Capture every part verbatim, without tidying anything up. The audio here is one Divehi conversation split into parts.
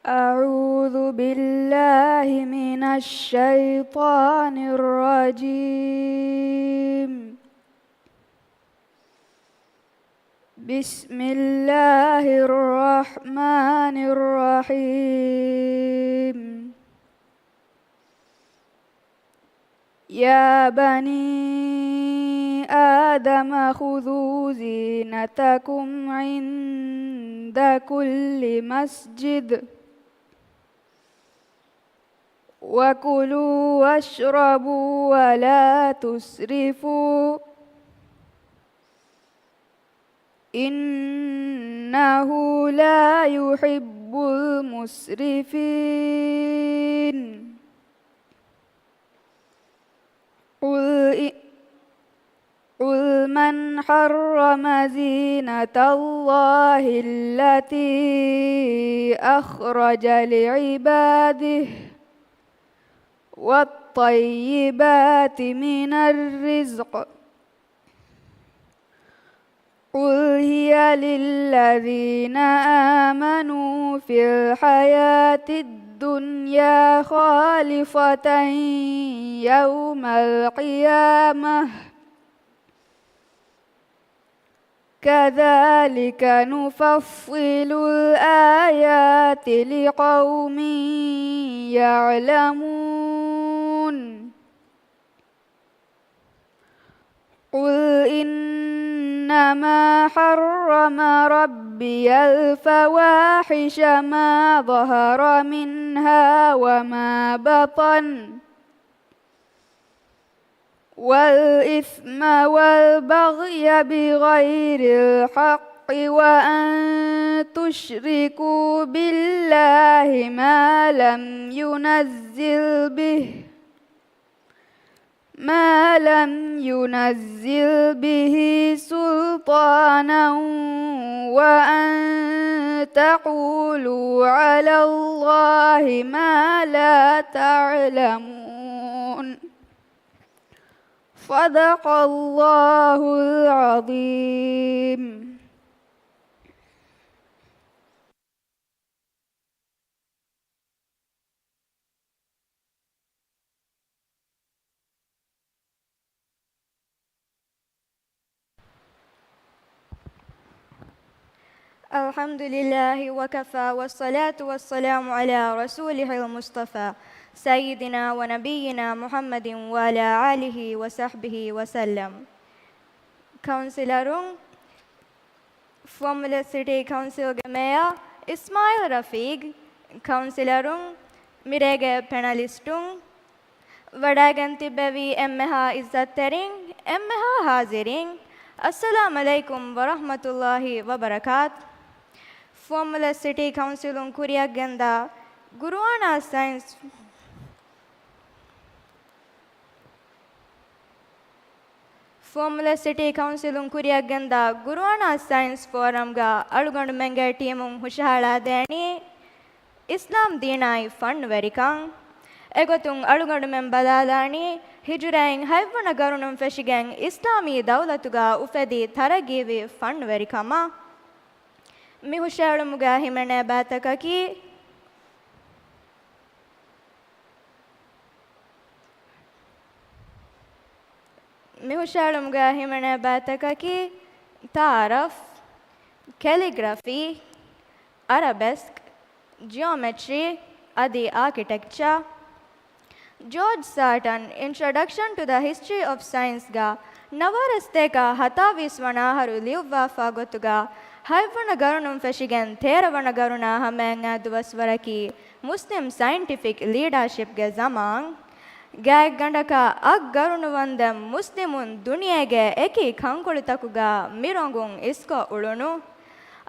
أعوذ بالله من الشيطان الرجيم. بسم الله الرحمن الرحيم. يا بني آدم خذوا زينتكم عند كل مسجد وكلوا واشربوا ولا تسرفوا إنه لا يحب المسرفين. قل إ-، قل من حرم زينة الله التي أخرج لعباده والطيبات من الرزق قل هي للذين آمنوا في الحياة الدنيا خالصة يوم القيامة كذلك نفصل الآيات لقوم يعلمون. قل إنما حرم ربي الفواحش ما ظهر منها وما بطن والإثم والبغي بغير الحق وأن تشركوا بالله ما لم ينزل به ما لم ينزل به سلطانا وأن تقولوا على الله ما لا تعلمون. صدق الله العظيم. الحمد لله وكفى، والصلاة والسلام على رسوله المصطفى، سيدنا ونبينا محمد وعلى آله وصحبه وسلم. ކައުންސިލަރުން، ފުވައްމުލައް ސިޓީ ކައުންސިލްގެ މޭޔަރ އިސްމާއިލް ރަފީގް، ކައުންސިލަރުން، މިރޭގެ ޕެނަލިސްޓުން، ވަޑައިގެން ތިއްބެވި އެންމެހާ އިއްޒަތްތެރިން، އެންމެހާ ހާޒިރީން، އައްސަލާމް ޢަލައިކުމް ވަރަޙްމަތުﷲި ވަބަރަކާތު. ފުވައްމުލައް ސިޓީ ކައުންސިލުން ކުރިއަށްގެންދާ ގުރުއާނާ ސައިންސް ފުވައްމުލައް ސިޓީ ކައުންސިލުން ކުރިއަށްގެންދާ ގުރުއާނާ ސައިންސް ފޯރަމްގަ އަޅުގަނޑުމެންގެ ޓީމުން ހުށަހަޅާދޭނީ އިސްލާމް ދީނާއި ފަންނުވެރިކަން. އެގޮތުން އަޅުގަނޑުމެން ބަލާލާނީ ހިޖުރައިން ހަތްވަނަ ގަރުނުން ފެށިގެން އިސްލާމީ ދައުލަތުގަ އުފެދި ތަރައްގީވި ފަންނުވެރިކަމަށް. މި ހުށައެޅުމުގަ ހިމެނޭ ބައިތަކަކީ، މި ހުށައެޅުމުގަ ހިމެނޭ ބައިތަކަކީ ތައާރަފް، ކެލިގްރަފީ، އަރަބެސްކް، ޖިއޮމެޓްރީ އަދި އާކިޓެކްޗާ. ޖޯޖް ސާޓަން، Introduction to the History of Science ގަ ނަވާރަ ސަތޭކަ ހަތާވީސް ވަނަ އަހަރު ލިޔުއްވާފާ ގޮތުގަ، ހަތްވަނަ ގަރުނުން ފެށިގެން ތޭރަ ވަނަ ގަރުނާ ހަމައަށް އައި ދުވަސްވަރަކީ މުސްލިމް ސައިންޓިފިކް ލީޑާޝިޕްގެ ޒަމާން. ގާތްގަނޑަކަށް އަށް ގަރުނު ވަންދެން މުސްލިމުން ދުނިޔޭގެ އެކި ކަންކޮޅުތަކުގަ މި ރޮނގުން އިސްކޮށް އުޅުނު.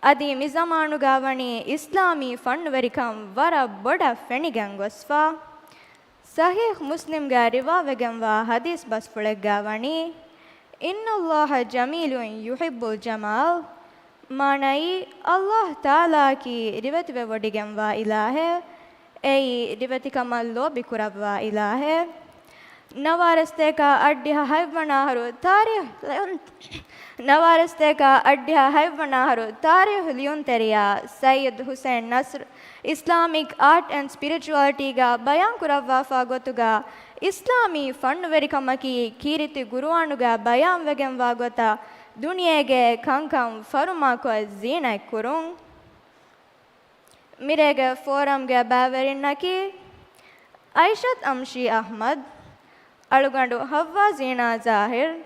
އަދި މި ޒަމާނުގަ ވަނީ އިސްލާމީ ފަންނުވެރިކަން ވަރަށް ބޮޑަށް ފެނިގެން ގޮސްފަ. ޞަޙީޙް މުސްލިމްގަ ރިވާވެގެންވާ ޙަދީޘް ބަސްފުޅެއްގަ ވަނީ، إن الله جميل يحب الجمال، މާނައީ، ﷲ ތަޢާލާއަކީ ރިވެތިވެވޮޑިގެންވާ އިލާހެއް، އެއީ ރިވެތިކަމަށް ލޯބިކުރައްވާ އިލާހެއް. ނަވާރަސްތޭކާ އަށްޑިހަ ހަތްވަނަ އަހަރު ތާރީޚު ލިޔުން-، ނަވާރަސްތޭކާ އަށްޑިހަ ހަތްވަނަ އަހަރު ތާރީޚު ލިޔުންތެރިޔާ ސައްޔިދު ޙުސައިން ނަޞްރު އިސްލާމިކް އާޓް އެންޑް ސްޕިރިޗުއަލިޓީގަ ބަޔާންކުރައްވާފާ ގޮތުގަ، އިސްލާމީ ފަންނުވެރިކަމަކީ ކީރިތި ޤުރުއާނުގަ ބަޔާންވެގެންވާ ގޮތަށް ދުނިޔޭގެ ކަންކަން ފަރުމާކޮށް ޒީނަތްކުރުން. މިރޭގެ ފޯރަމްގެ ބައިވެރިންނަކީ، އައިޝަތް އަމްޝީ އަޙްމަދު، އަޅުގަނޑު ޙައްވާ ޒީނާ ޒާހިރު،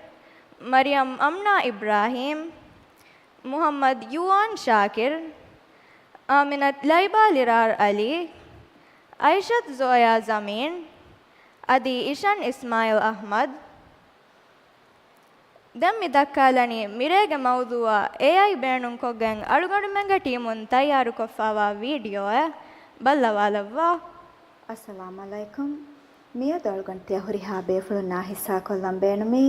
މަރިޔަމް އަމްނާ އިބްރާހީމް، މުޙައްމަދު ޔޫއާން ޝާކިރު، އާމިނަތު ލައިބާ ލިރާރު އަލީ، އައިޝަތު ޒޯޔާ ޒަމީން، އަދި އިޝަން އިސްމާއިލް އަޙްމަދު. ދެން މި ދައްކާލަނީ މިރޭގެ މައުޟޫޢަށް އޭއައި ބޭނުންކޮށްގެން އަޅުގަނޑުމެންގެ ޓީމުން ތައްޔާރުކޮށްފާވާ ވީޑިއޯއެއް. ބައްލަވާލައްވާ. އައްސަލާމް ޢަލައިކުމް. މިއަދު އަޅުގަނޑު ތިޔަ ހުރިހާ ބޭފުޅުންނާ ހިއްސާކޮށްލަން ބޭނުމީ،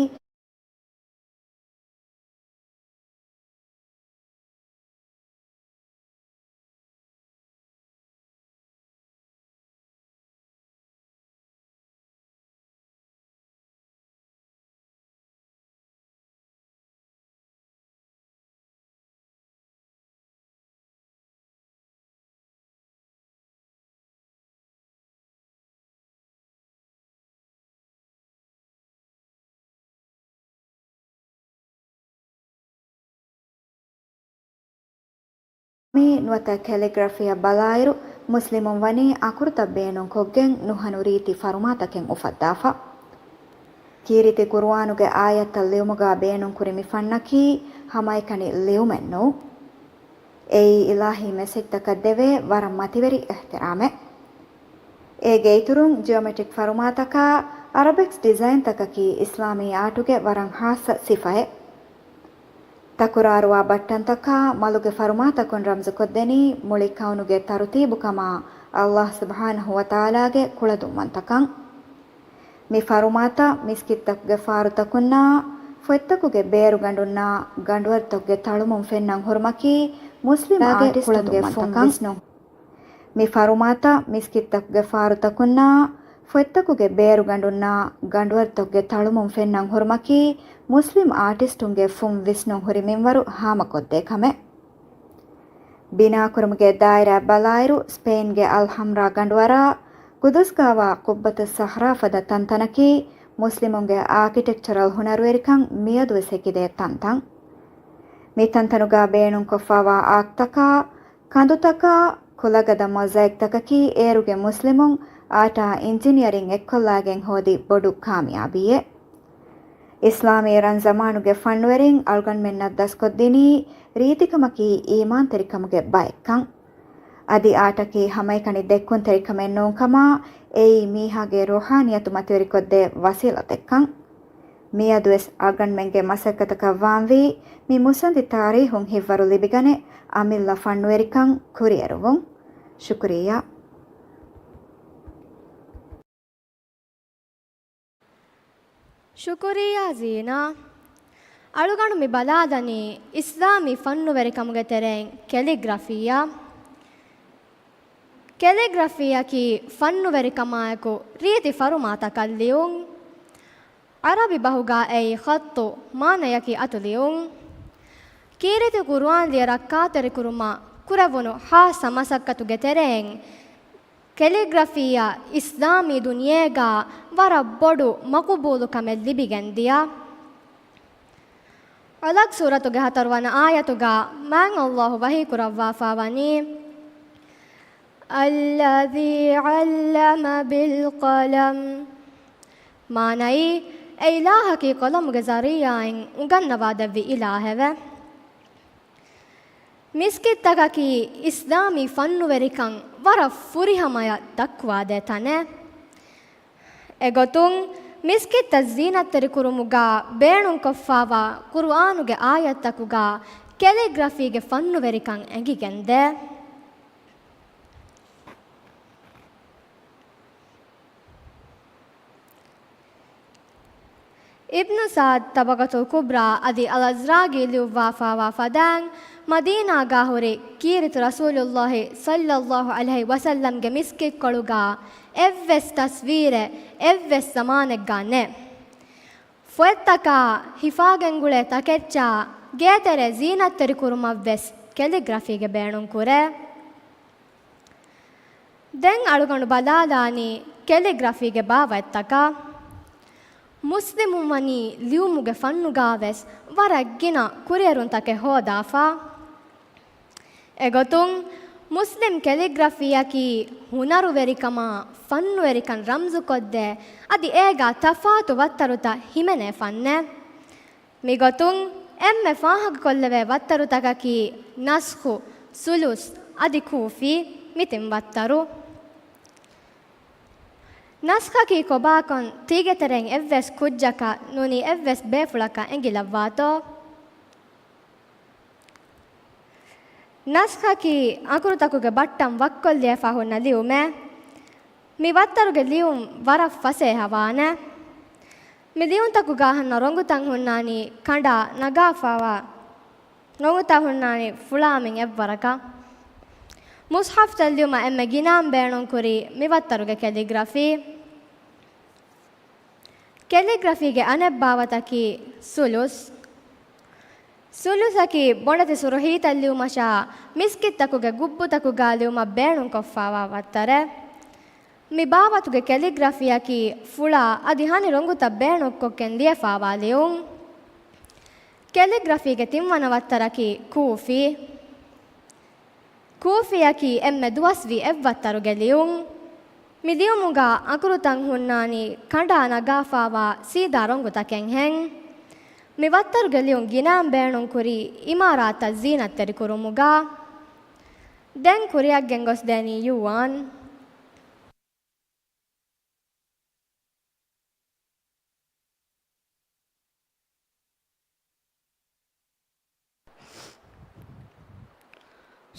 މި ނުވަތަ ކެލިގްރަފީއަށް ބަލާއިރު، މުސްލިމުން ވަނީ އަކުރުތައް ބޭނުންކޮށްގެން ނުހަނު ރީތި ފަރުމާތަކެއް އުފައްދާފަ. ކީރިތި ޤުރުއާނުގެ އާޔަތްތައް ލިޔުމުގަ ބޭނުންކުރި މި ފަންނަކީ ހަމައެކަނި ލިޔުމެއް ނޫން. އެއީ އިލާހީ މެސެޖްތަކަށް ދެވޭ ވަރަށް މަތިވެރި އިޙްތިރާމެއް. އޭގެ އިތުރުން، ޖިއޮމެޓްރިކް ފަރުމާތަކާ، އަރަބިކްސް ޑިޒައިންތަކަކީ އިސްލާމީ އާޓުގެ ވަރަށް ޚާއްޞަ ސިފައެއް. ތަކުރާރުވާ ބައްޓަންތަކާ، މަލުގެ ފަރުމާތަކުން ރަމްޒުކޮށްދެނީ މުޅި ކައުނުގެ ތަރުތީބުކަމާ، ﷲ ސުބްޙާނަހޫ ވަތަޢާލާގެ ކުޅަދުންވަންތަކަން. މި ފަރުމާތައް މިސްކިތްތަކުގެ ފާރުތަކުންނާ، ފޮތްތަކުގެ ބޭރުގަނޑުންނާ، ގަނޑުވަރުތަކުގެ ތަޅުމުން ފެންނަން ހުރުމަކީ މުސްލިމް އާޓިސްޓުންގެ ފުން ވިސްނުން. މި ފަރުމާތައް މިސްކިތްތަކުގެ ފާރުތަކުންނާ، ފޮތްތަކުގެ ބޭރުގަނޑުންނާ، ގަނޑުވަރުތަކުގެ ތަޅުމުން ފެންނަން ހުރުމަކީ މުސްލިމް އާޓިސްޓުންގެ ފުން ވިސްނުން ހުރި މިންވަރު ހާމަކޮށްދޭ ކަމެއް. ބިނާކުރުމުގެ ދާއިރާއަށް ބަލާއިރު، ސްޕެއިންގެ އަލްޙަމްރާ ގަނޑުވަރާ، ޤުދުސްގާވާ ޤުއްބަތުއް ޞަޙްރާ ފަދަ ތަންތަނަކީ، މުސްލިމުންގެ އާކިޓެކްޗަރަލް ހުނަރުވެރިކަން މިއަދުވެސް ހެކިދޭ ތަންތަން. މި ތަންތަނުގަ ބޭނުންކޮށްފާވާ އާކްތަކާ، ކަނދުތަކާ، ކުލަގަދަ މޮޒައިކްތަކަކީ އޭރުގެ މުސްލިމުން އާޓާ އިންޖިނިއަރިން އެއްކޮށްލާގެން ހޯދި ބޮޑު ކާމިޔާބީއެއް. އިސްލާމީ ރަން ޒަމާނުގެ ފަންނުވެރިން އަޅުގަނޑުމެންނަށް ދަސްކޮށްދިނީ ރީތިކަމަކީ އީމާންތެރިކަމުގެ ބައެއްކަން. އަދި އާޓަކީ ހަމައެކަނި ދެއްކުންތެރިކަމެއް ނޫންކަމާ، އެއީ މީހާގެ ރޫޙާނިއްޔަތު މަތިވެރިކޮށްދޭ ވަސީލަތެއްކަން. މިއަދުވެސް އަޅުގަނޑުމެންގެ މަސައްކަތަކަށް ވާންވީ، މި މުއްސަނދި ތާރީހުން ހިތްވަރު ލިބިގަނެ، އަމިއްލަ ފަންނުވެރިކަން ކުރިއެރުވުން. ޝުކުރިއްޔާ. ޝުކުރިއްޔާ ޒީނާ. އަޅުގަނޑު މި ބަލާލަނީ އިސްލާމީ ފަންނުވެރިކަމުގެ ތެރެއިން ކެލިގްރަފީއަށް. ކެލިގްރަފީއަކީ ފަންނުވެރިކަމާއެކު ރީތި ފަރުމާތަކަށް ލިޔުން. ޢަރަބި ބަހުގަ އެއީ ޚައްޠު މާނަޔަކީ އަތުލިޔުން. ކީރިތި ޤުރުއާން ލިޔެ ރައްކާތެރިކުރުމަށް ކުރެވުނު ޚާއްޞަ މަސައްކަތުގެ ތެރެއިން، ކެލިގްރަފީއަށް އިސްލާމީ ދުނިޔޭގަ ވަރަށް ބޮޑު މަޤުބޫލުކަމެއް ލިބިގެންދިޔަ. ޢަލަޤް ސޫރަތުގެ ހަތަރުވަނަ އާޔަތުގަ މާތް ﷲ ވަޙީކުރައްވާފާވަނީ، الذي علم بالقلم. މާނައީ، އެ އިލާހަކީ ޤަލަމުގެ ޒަރީޢާއިން އުނގަންނަވާދެއްވި އިލާހެވެ. މިސްކިތްތަކަކީ އިސްލާމީ ފަންނުވެރިކަން ވަރަށް ފުރިހަމަޔަށް ދައްކުވާދޭ ތަނެއް. އެގޮތުން، މިސްކިތްތައް ޒީނަތްތެރިކުރުމުގަ ބޭނުންކޮށްފާވާ ޤުރުއާނުގެ އާޔަތްތަކުގަ ކެލިގްރަފީގެ ފަންނުވެރިކަން އެނގިގެންދޭ. އިބްނު ސަޢަދު ޠަބަޤަތުލް ކުބްރާ އަދި އަލްއަޒްރާގީ ލިޔުއްވާފާވާ ފަދައިން މަދީނާގާ ހުރި ކީރިތި ރަސޫލުއްލާހި ޞައްލައްލާހު ޢަލައިހި ވަސައްލަމްގެ މިސްކިތްކޮޅުގާ އެއްވެސް ތަސްވީރެއް އެއްވެސް ޒަމާނެއްގާ ނެތް. ފޮތްތަކާ ހިފާގެންގުޅޭ ތަކެއްޗާ ގޭތެރޭ ޒީނަތްތެރިކުރުމަށްވެސް ކެލިގްރަފީގެ ބޭނުންކުރޭ. ދެން އަޅުގަނޑު ބަލާލާނީ ކެލިގްރަފީގެ ބާވަތްތަކަށް. މުސްލިމުން ވަނީ ލިޔުމުގެ ފަންނުގާވެސް ވަރަށް ގިނަ ކުރިއެރުންތަކެއް ހޯދާފަ. އެގޮތުން، މުސްލިމް ކެލިގްރަފީއަކީ ހުނަރުވެރިކަމާ ފަންނުވެރިކަން ރަމްޒުކޮށްދޭ، އަދި އޭގާ ތަފާތު ވައްތަރުތައް ހިމެނޭ ފަންނެއް. މިގޮތުން، އެންމެ ފާހަގަކޮށްލެވޭ ވައްތަރުތަކަކީ ނަސްޚު، ސުލުސް، އަދި ކޫފީ، މި ތިން ވައްތަރު. ނަސްޚަކީ ކޮބާކަން ތީގެތެރެއިން އެއްވެސް ކުއްޖަކަށް ނޫނީ އެއްވެސް ބޭފުޅަކަށް އެނގިލައްވާތޯ؟ ނަސްޚަކީ އަކުރުތަކުގެ ބައްޓަން ވައްކޮށްލިޔެފަ ހުންނަ ލިޔުމެއް. މި ވައްތަރުގެ ލިޔުން ވަރަށް ފަސޭހަވާނެ. މި ލިޔުންތަކުގާ ހަންނަ ރޮނގުތައް ހުންނާނީ ކަނޑާ ނަގާފަވާ ރޮނގުތައް ހުންނާނީ ފުޅާމިން އެއްވަރަކަށް. މުޞްޙަފްތައް ލިޔުމަށް އެންމެ ގިނައިން ބޭނުންކުރީ މި ވައްތަރުގެ ކެލިގްރަފީ. ކެލިގްރަފީގެ އަނެއް ބާވަތަކީ ސުލުސް. ސުލުސަކީ ބޮނެތި ސުރުޚީތައް ލިޔުމަށާ މިސްކިތްތަކުގެ ގުއްބުތަކުގާ ލިޔުމަށް ބޭނުންކޮށްފަވާ ވައްތަރެއް. މި ބާވަތުގެ ކެލިގްރަފީއަކީ ފުޅާ އަދި ހަނި ރޮނގުތައް ބޭނުންކޮށްގެން ލިޔެފަވާ ލިޔުން. ކެލިގްރަފީގެ ތިންވަނަ ވައްތަރަކީ ކޫފީ. ކޫފީއަކީ އެންމެ ދުވަސްވީ އެއްވައްތަރުގެ ލިޔުން. މި ލިޔުމުގާ އަކުރުތައް ހުންނާނީ ކަނޑާ ނަގާފަވާ ސީދާ ރޮނގުތަކެއްހެން. މި ވައްތަރުގެ ލިޔުން ގިނައިން ބޭނުންކުރީ އިމާރާތްތައް ޒީނަތްތެރިކުރުމުގާ. ދެން ކުރިއަށް ގެންގޮސްދޭނީ ޔޫއާން.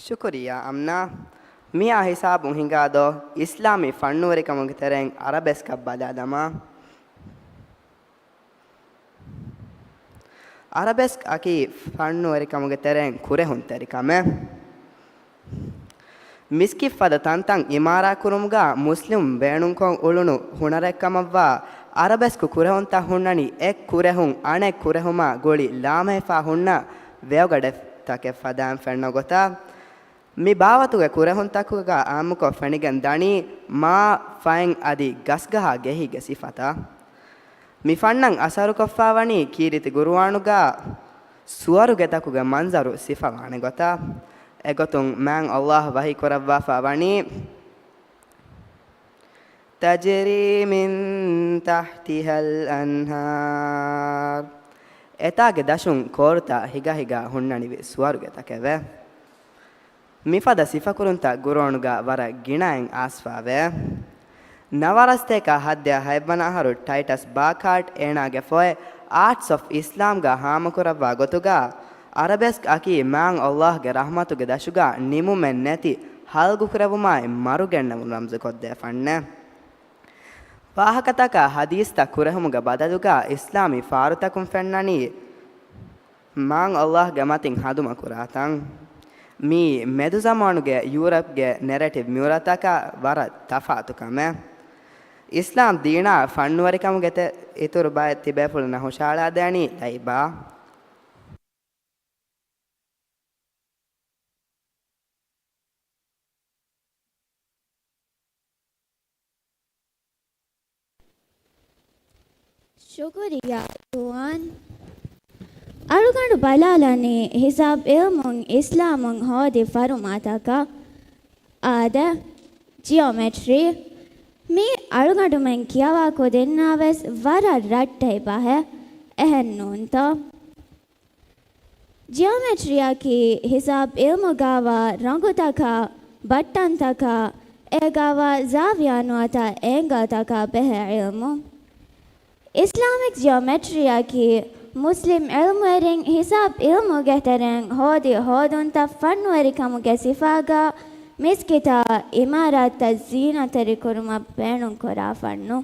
ޝުކުރިއްޔާ އަމްނާ. މިއާ ހިސާބުން ހިނގާދޯ، އިސްލާމީ ފަންނުވެރިކަމުގެ ތެރެއިން އަރަބެސްކަށް ބަލާލަމާ. އަރަބެސްކް އަކީ ފަންނުވެރިކަމުގެ ތެރެއިން ކުރެހުންތެރިކަމެއް. މިސްކިތް ފަދަ ތަންތަން އިމާރާތްކުރުމުގަ މުސްލިމުން ބޭނުންކޮށް އުޅުނު ހުނަރެއްކަމަށްވާ އަރަބެސްކް ކުރެހުންތައް ހުންނަނީ އެއް ކުރެހުން އަނެއް ކުރެހުމާ ގުޅި ލާމެހިފާ ހުންނަ ވެޔޮގަޑިތަކެއް ފަދައިން ފެންނަ ގޮތަށް. މި ބާވަތުގެ ކުރެހުންތަކުގަ އާއްމުކޮށް ފެނިގެން ދަނީ މާ، ފައިން އަދި ގަސްގަހާ ގެހީގެ ސިފަތައް. މި ފަންނަށް އަސަރުކޮށްފަވަނީ ކީރިތި ގުރުއާނުގަ ސުވަރުގެތަކުގެ މަންޒަރު ސިފަވާނެ ގޮތަށް. އެގޮތުން މާތް ﷲ ވަޙީ ކުރައްވާފަވަނީ، تجري من تحتها الأنهار. އެތާގެ ދަށުން ކޯރުތައް ހިގާ ހިގާ ހުންނަނިވި ސުވަރުގެތަކެވެ. މިފަދަ ސިފަކުރުންތައް ގުރުއާނުގަ ވަރަށް ގިނައިން އާސްފާވޭ. ނަވާރަ ސަތޭކަ ހަތްދިހަ ހަތްވަނަ އަހަރު ޓައިޓަސް ބާކާޓް އޭނާގެ ފޮތް އާޓްސް އޮފް އިސްލާމްގަ ހާމަކުރައްވާ ގޮތުގަ، އަރަބެސްކް އަކީ މާތް ﷲ ގެ ރަޙްމަތުގެ ދަށުގަ ނިމުމެއް ނެތި ހަލްގުކުރެވުމާއި މަރުގެންނެވުން ރަމްޒުކޮށްދޭ ފަންނެއް. ވާހަކަތަކާ ޙަދީޘްތައް ކުރެހުމުގެ ބަދަލުގަ އިސްލާމީ ފާރުތަކުން ފެންނަނީ މާތް ﷲ ގެ މަތިން ހަނދުމަކުރާ ތަން. މީ މެދުޒަމާނުގެ ޔޫރަޕްގެ ނެރެޓިވް މިއުރަތަކާ ވަރަށް ތަފާތު ކަމެއް. އިސްލާމް ދީނާ ފަންނުވެރިކަމުގެ ތެ-، އިތުރު ބައެއް ތިބޭފުޅުންނަށް ހުށަހަޅާދޭނީ ލައިބާ. ޝުކުރިއްޔާ ޔޫއާން. އަޅުގަނޑު ބަލާލަނީ ހިސާބް އިލްމުން އިސްލާމުން ހޯދި ފަރުމާތަކަށް. އާދެ، ޖިއޮމެޓްރީ. މީ އަޅުގަނޑުމެން ކިޔަވާ ކުދިންނާވެސް ވަރަށް ރައްޓެހި ބަހެއް، އެހެން ނޫންތޯ؟ ޖިއޮމެޓްރީއަކީ ހިސާބް އިލްމުގާވާ ރޮނގުތަކާ، ބައްޓަންތަކާ، އޭގާވާ ޒާވިޔާ ނުވަތަ އޭނގަލްތަކާ ބެހޭ އިލްމު. އިސްލާމިކް ޖިއޮމެޓްރީއަކީ މުސްލިމް އިލްމުވެރިން ހިސާބް އިލްމުގެ ތެރެއިން ހޯދި ހޯދުންތައް ފަންނުވެރިކަމުގެ ސިފާގަ މިސްކިތާ އިމާރާތްތައް ޒީނަތްތެރިކުރުމަށް ބޭނުންކުރާ ފަންނު.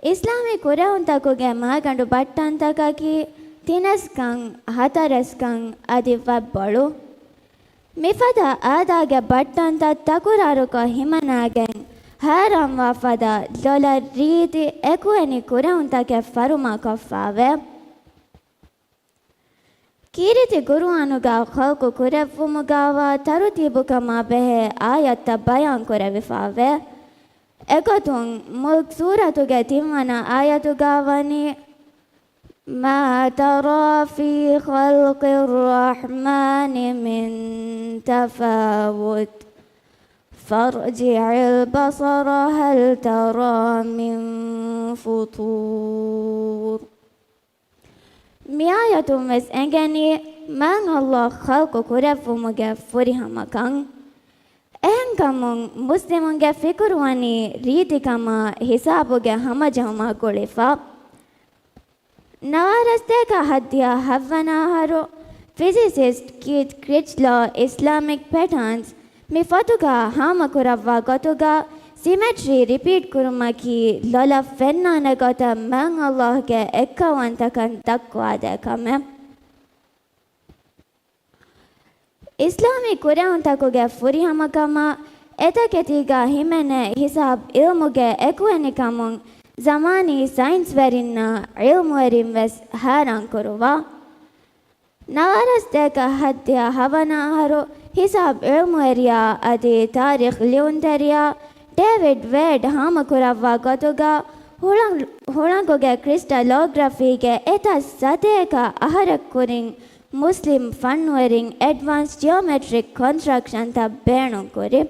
އިސްލާމީ ކުރެހުންތަކުގެ މައިގަނޑު ބައްޓަންތަކަކީ ތިނެސްކަން، ހަތަރެސްކަން އަދި ވަށްބޮޅު. މިފަދަ އާދާގެ ބައްޓަންތައް ތަކުރާރުކޮށް ހިމަނާގެން ހައިރާންވާ ފަދަ ލޮލަށް ރީތި އެކުވެނި ކުރެވުންތަކެއް ފަރުމާކޮށްފާވޭ. ކީރިތި ގުރުއާނުގަ ޚަލްޤު ކުރެއްވުމުގަވާ ތަރުތީބުކަމާ ބެހޭ އާޔަތްތައް ބަޔާން ކުރެވިފާވޭ. އެގޮތުން މުލްކް ސޫރަތުގެ ތިންވަނަ އާޔަތުގަ ވަނީ، ما ترى في خلق الرحمن من تفاوت فارجع البصر هل ترى من فطور. މިއާޔަތުން ވެސް އެނގެނީ މާތް ﷲ ޚަލްޤު ކުރެއްވުމުގެ ފުރިހަމަކަން. އެހެންކަމުން މުސްލިމުންގެ ފިކުރު ވަނީ ރީތިކަމާ ހިސާބުގެ ހަމަޖެހުމާ ގުޅިފަ. ނަވާރަސްދޭކަ ހައްދިހަ ހައްވަނަ އަހަރު ފިޒިސިސްޓް ކީތް ކްރިޗްލޯ އިސްލާމިކް ޕެޓާންސް މި ފޮތުގަ ހާމަކުރައްވާ ގޮތުގަ ސިމެޓްރީ ރިޕީޓް ކުރުމަކީ ލޮލަށް ފެންނާނެ ގޮތަށް މާތް ﷲ ގެ އެއްކައުވަންތަކަން ދައްކުވާދޭ ކަމެއް. އިސްލާމީ ކުރެވުންތަކުގެ ފުރިހަމަކަމާ އެތަކެތީގަ ހިމެނޭ ހިސާބް އިލްމުގެ އެކުވެނިކަމުން ޒަމާނީ ސައިންސްވެރިންނާ އިލްމުވެރިން ވެސް ހައިރާން ކުރުވާ. ނަވާރަސްދޭކަ ހައްދިހަ ހަވަނަ އަހަރު ހިސާބް އިލްމުވެރިޔާ އަދި ތާރީޚް ލިޔުންތެރިޔާ ޑޭވިޑް ވޭޑް ހާމަކުރައްވާ ގޮތުގަ ހުޅަނގު-، ހުޅަނގުގެ ކްރިސްޓަލޯގްރަފީގެ އެތައް ސަތޭކަ އަހަރެއް ކުރިން މުސްލިމް ފަންނުވެރިން އެޑްވާންސް ޖިއޮމެޓްރިކް ކޮންސްޓްރަކްޝަންތައް ބޭނުންކުރި.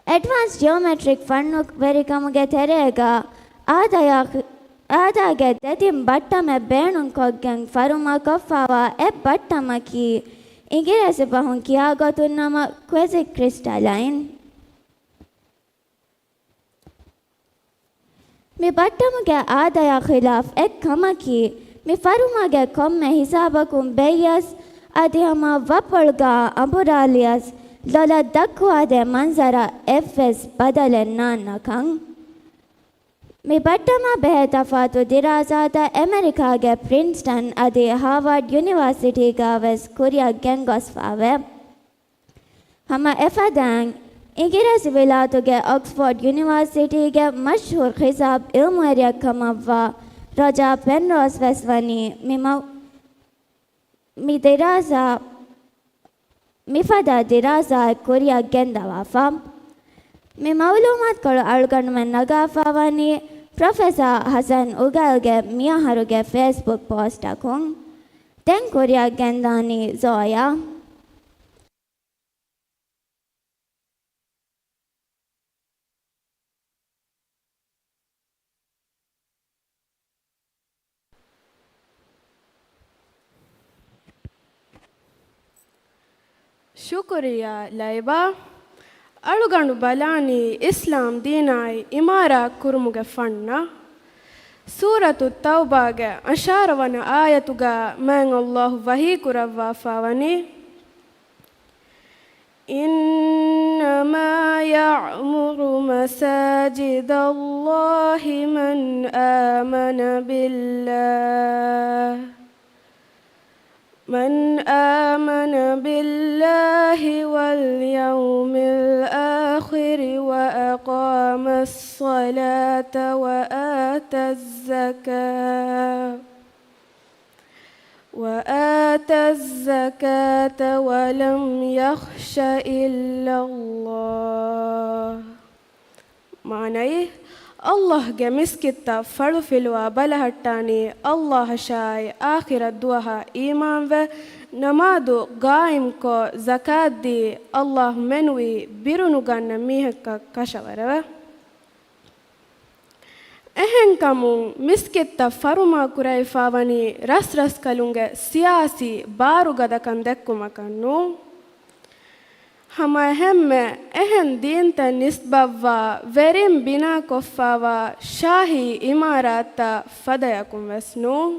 އެޑްވާންސް ޖިއޮމެޓްރިކް ފަންނުވެރިކަމުގެ ތެރޭގަ އާދަޔާ-، އާދާގެ ދެތިން ބައްޓަމެއް ބޭނުންކޮށްގެން ފަރުމާ ކޮށްފާވާ އެއް ބައްޓަމަކީ އިނގިރޭސި ބަހުން ކިޔާ ގޮތުން ނަމަ ކްވެޒި ކްރިސްޓަލައިން. މި ބައްޓަމުގެ އާދަޔާ ޚިލާފް އެއް ކަމަކީ، މި ފަރުމާގެ ކޮންމެ ހިސާބަކުން ބެއްޔަސް، އަދި ހަމަ ވަށްބޮޅުގަ އަނބުރާލިޔަސް ލޮލަށް ދައްކުވާދޭ މަންޒަރަށް އެއްވެސް ބަދަލެއް ނާންނަކަން. މި ބައްޓަމާ ބެހޭ ތަފާތު ދިރާސާތައް އެމެރިކާގެ ޕްރިންސްޓަން އަދި ހާވާޑް ޔުނިވާސިޓީގަ ވެސް ކުރިއަށް ގެންގޮސްފާވޭ. ހަމަ އެފަދައިން، އިނގިރޭސި ވިލާތުގެ އޮކްސްފޯޑް ޔުނިވާސިޓީގެ މަޝްހޫރު ހިސާބް އިލްމުވެރިއެއް ކަމަށްވާ ރޮޖާ ޕެންރޯސް ވެސް ވަނީ މި މަ-، މި ދިރާސާ، މިފަދަ ދިރާސާއެއް ކުރިއަށް ގެންދަވާފަ. މި މައުލޫމާތުކޮޅު އަޅުގަނޑުމެން ނަގާފާ ވަނީ ޕްރޮފެސާ ހަސަން އުގައިލްގެ މިއަހަރުގެ ފޭސްބުކް ޕޯސްޓަކުން. ދެން ކުރިއަށް ގެންދާނީ ޒޯޔާ. ޝުކުރިއްޔާ ލައިބާ. އަޅުގަނޑު ބަލާނީ އިސްލާމް ދީނާއި އިމާރާތް ކުރުމުގެ ފަންނަށް. ސޫރަތު ތައުބާގެ އަށާރަ ވަނަ އާޔަތުގަ މާތް ﷲ ވަޙީ ކުރައްވާފާ ވަނީ، إنما يعمر مساجد الله من آمن بالله، من آمن بالله واليوم الآخر وأقام الصلاة وآتى الزكاة، وآتى الزكاة ولم يخش إلا الله. މާނައީ، ﷲ ގެ މިސްކިތްތައް ފަޅުފިލުވާ ބަލަހައްޓާނީ ﷲ އަށާއި އާޚިރަތް ދުވަހަށް އީމާންވެ، ނަމާދު ގާއިމްކޮށް، ޒަކާތްދީ، ﷲ މެނުވީ ބިރުނުގަންނަ މީހަކަށް ކަށަވަރެވެ. އެހެންކަމުން، މިސްކިތްތައް ފަރުމާ ކުރެވިފާވަނީ ރަސްރަސްކަލުންގެ ސިޔާސީ ބާރުގަދަކަން ދެއްކުމަކަށް ނޫން. ހަމައެހެންމެ، އެހެން ދީންތައް ނިސްބަތްވާ ވެރިން ބިނާކޮށްފާވާ ޝާހީ އިމާރާތްތައް ފަދަޔަކުން ވެސް ނޫން.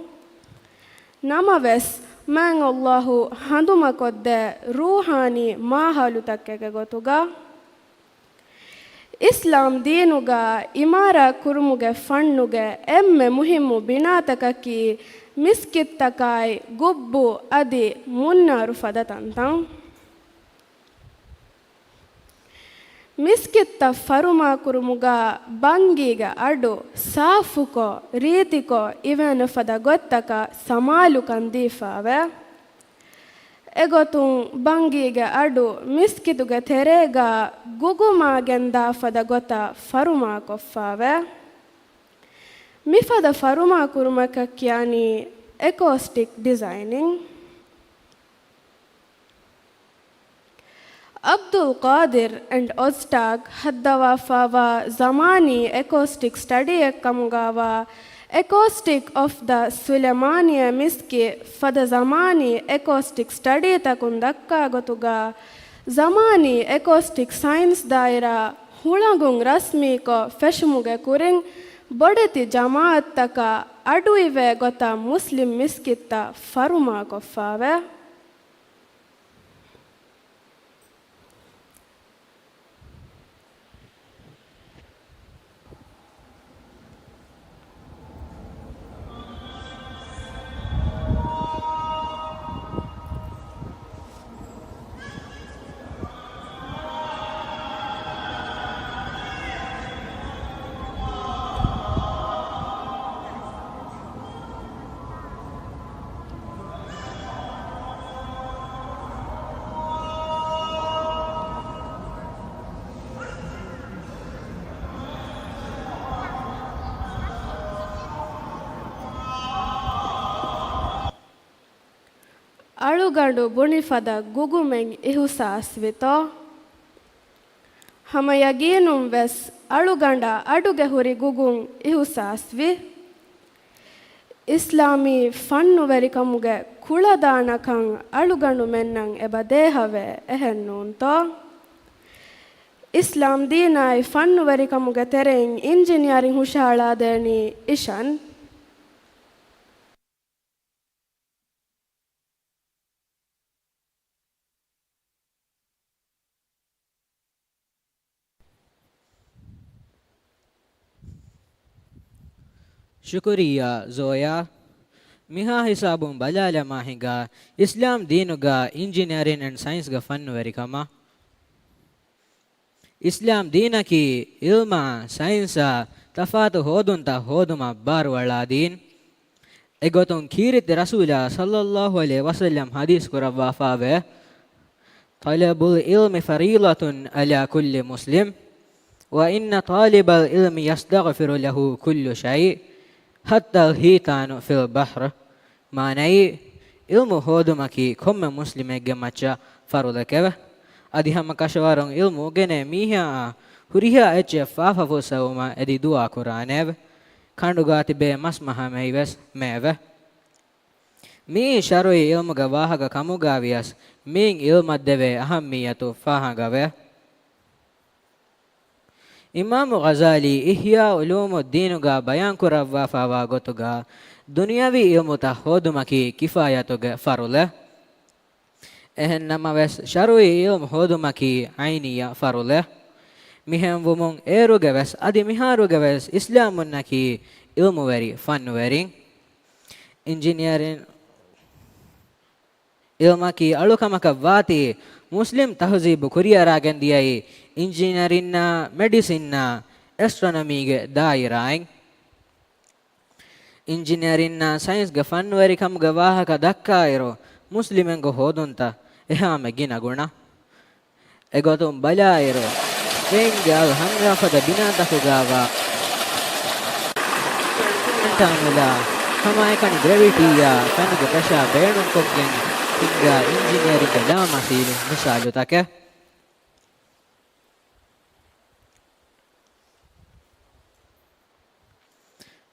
ނަމަވެސް، މާތް ﷲ ހަނދުމަކޮށްދޭ ރޫޙާނީ މާހައުލުތަކެއްގެ ގޮތުގަ، އިސްލާމް ދީނުގަ އިމާރާތް ކުރުމުގެ ފަންނުގެ އެންމެ މުހިއްމު ބިނާތަކަކީ މިސްކިތްތަކާއި ގުއްބު އަދި މުންނާރު ފަދަ ތަންތަން. މިސްކިތްތައް ފަރުމާކުރުމުގަ ބަންގީގެ އަޑު ސާފުކޮށް، ރީތިކޮށް އިވޭނެ ފަދަ ގޮތްތަކަށް ސަމާލުކަން ދީފާވޭ. އެގޮތުން ބަންގީގެ އަޑު މިސްކިތުގެ ތެރޭގަ ގުގުމާގެންދާ ފަދަ ގޮތަށް ފަރުމާކޮށްފާވޭ. މިފަދަ ފަރުމާކުރުމަކަށް ކިޔާނީ އެކޯސްޓިކް ޑިޒައިނިން. އަބްދުލް ޤާދިރް އެންޑް އޮޒްޓާގް ހައްދަވާފާވާ ޒަމާނީ އެކޯސްޓިކް ސްޓަޑީއެއްކަމުގައިވާ އެކޯސްޓިކް އޮފް ދަ ސުލެމާނިޔާ މިސްކިތް ފަދަ ޒަމާނީ އެކޯސްޓިކް ސްޓަޑީތަކުން ދައްކާ ގޮތުގަ، ޒަމާނީ އެކޯސްޓިކް ސައިންސް ދާއިރާ ހުޅަނގުން ރަސްމީކޮށް ފެށުމުގެ ކުރިން، ބޮޑެތި ޖަމާއަތްތަކަށް އަޑުއިވޭ ގޮތަށް މުސްލިމް މިސްކިތްތައް ފަރުމާކޮށްފާވޭ. އަޅުގަނޑު ބުނި ފަދަ ގުގުމެއް އިހުސާސްވިތޯ؟ ހަމަ ޔަގީނުން ވެސް އަޅުގަނޑަށް އަޑުގެ ހުރި ގުގުން އިހުސާސްވި. އިސްލާމީ ފަންނުވެރިކަމުގެ ކުޅަދާނަކަން އަޅުގަނޑުމެންނަށް އެބަ ދޭހަވޭ، އެހެންނޫންތޯ؟ އިސްލާމް ދީނާއި ފަންނުވެރިކަމުގެ ތެރެއިން އިންޖިނިއަރިން ހުށަހަޅާދޭނީ އިޝަން. ޝުކުރިއްޔާ ޒޯޔާ. މިހާ ހިސާބުން ބަލާލަމާ ހިނގާ އިސްލާމް ދީނުގަ އިންޖިނިއަރިން އެންޑް ސައިންސްގެ ފަންނުވެރިކަމާ. އިސްލާމް ދީނަކީ އިލްމާ، ސައިންސާ ތަފާތު ހޯދުންތައް ހޯދުމަށް ބާރުއަޅާ ދީން. އެގޮތުން ކީރިތި ރަސޫލާ ޞައްލައްލާހު ޢަލައިހި ވަސައްލަމް ޙަދީޘް ކުރައްވާފާވޭ، طلب العلم فريضة على كل مسلم، وإن طالب العلم يستغفر له كل شيء، حتى الحيتان في البحر. މާނައީ، ޢިލްމު ހޯދުމަކީ ކޮންމެ މުސްލިމެއްގެ މައްޗަށް ފަރުޟެކެވެ. އަދި ހަމަ ކަށަވަރުން ޢިލްމު އުގެނޭ މީހާއާ ހުރިހާ އެއްޗެއް ފާފަ ފުއްސެވުމަށް އެދި ދުޢާ ކުރާނެއެވެ. ކަނޑުގާ ތިބޭ މަސް މަހަމެހި ވެސް މެއެވެ. މިއީ ޝަރުޢީ ޢިލްމުގެ ވާހަކަ ކަމުގައިވިޔަސް، މިއިން ޢިލްމަށްދެވޭ އަހައްމިއްޔަތު ފާހަގަވޭ. އިމާމު ޣަޒާލީ އިޙްޔާ ޢުލޫމުއްދީނުގަ ބަޔާންކުރައްވާފާވާ ގޮތުގަ، ދުނިޔަވީ ޢިލްމުތައް ހޯދުމަކީ ކިފާޔަތުގެ ފަރުޟެއް. އެހެންނަމަވެސް، ޝަރުޢީ ޢިލްމު ހޯދުމަކީ ޢައިނިއްޔަ ފަރުޟެއް. މިހެންވުމުން، އޭރުގެ ވެސް އަދި މިހާރުގެ ވެސް އިސްލާމުންނަކީ ޢިލްމުވެރި ފަންނުވެރިން. އިންޖިނިއަރިން ޢިލްމަކީ އަޅުކަމަކަށް ވާތީ، މުސްލިމް ތަހުޒީބު ކުރިއަރާގެން ދިޔައީ އިންޖިނިއަރިންނާ، މެޑިސިންނާ، އެސްޓްރޮނޮމީގެ ދާއިރާއިން. އިންޖިނިއަރިންނާ ސައިންސްގެ ފަންނުވެރިކަމުގެ ވާހަކަ ދައްކާއިރު، މުސްލިމެއްގެ ހޯދުންތައް އެހާމެ ގިނަ ގުނަ. އެގޮތުން ބަލާއިރު، ސްޕެއިންގެ އަލް ހަމްރާ ފަދަ ބިނާތަކުގައިވާ އެންޓާނުލާ، ހަމައެކަނި ގްރެވިޓީއާ ފެނުގެ ޕްރެޝާ ބޭނުންކޮށްގެން ހިންގާ އިންޖިނިއަރިންގެ ލާމަސީލު މިސާލުތަކެއް.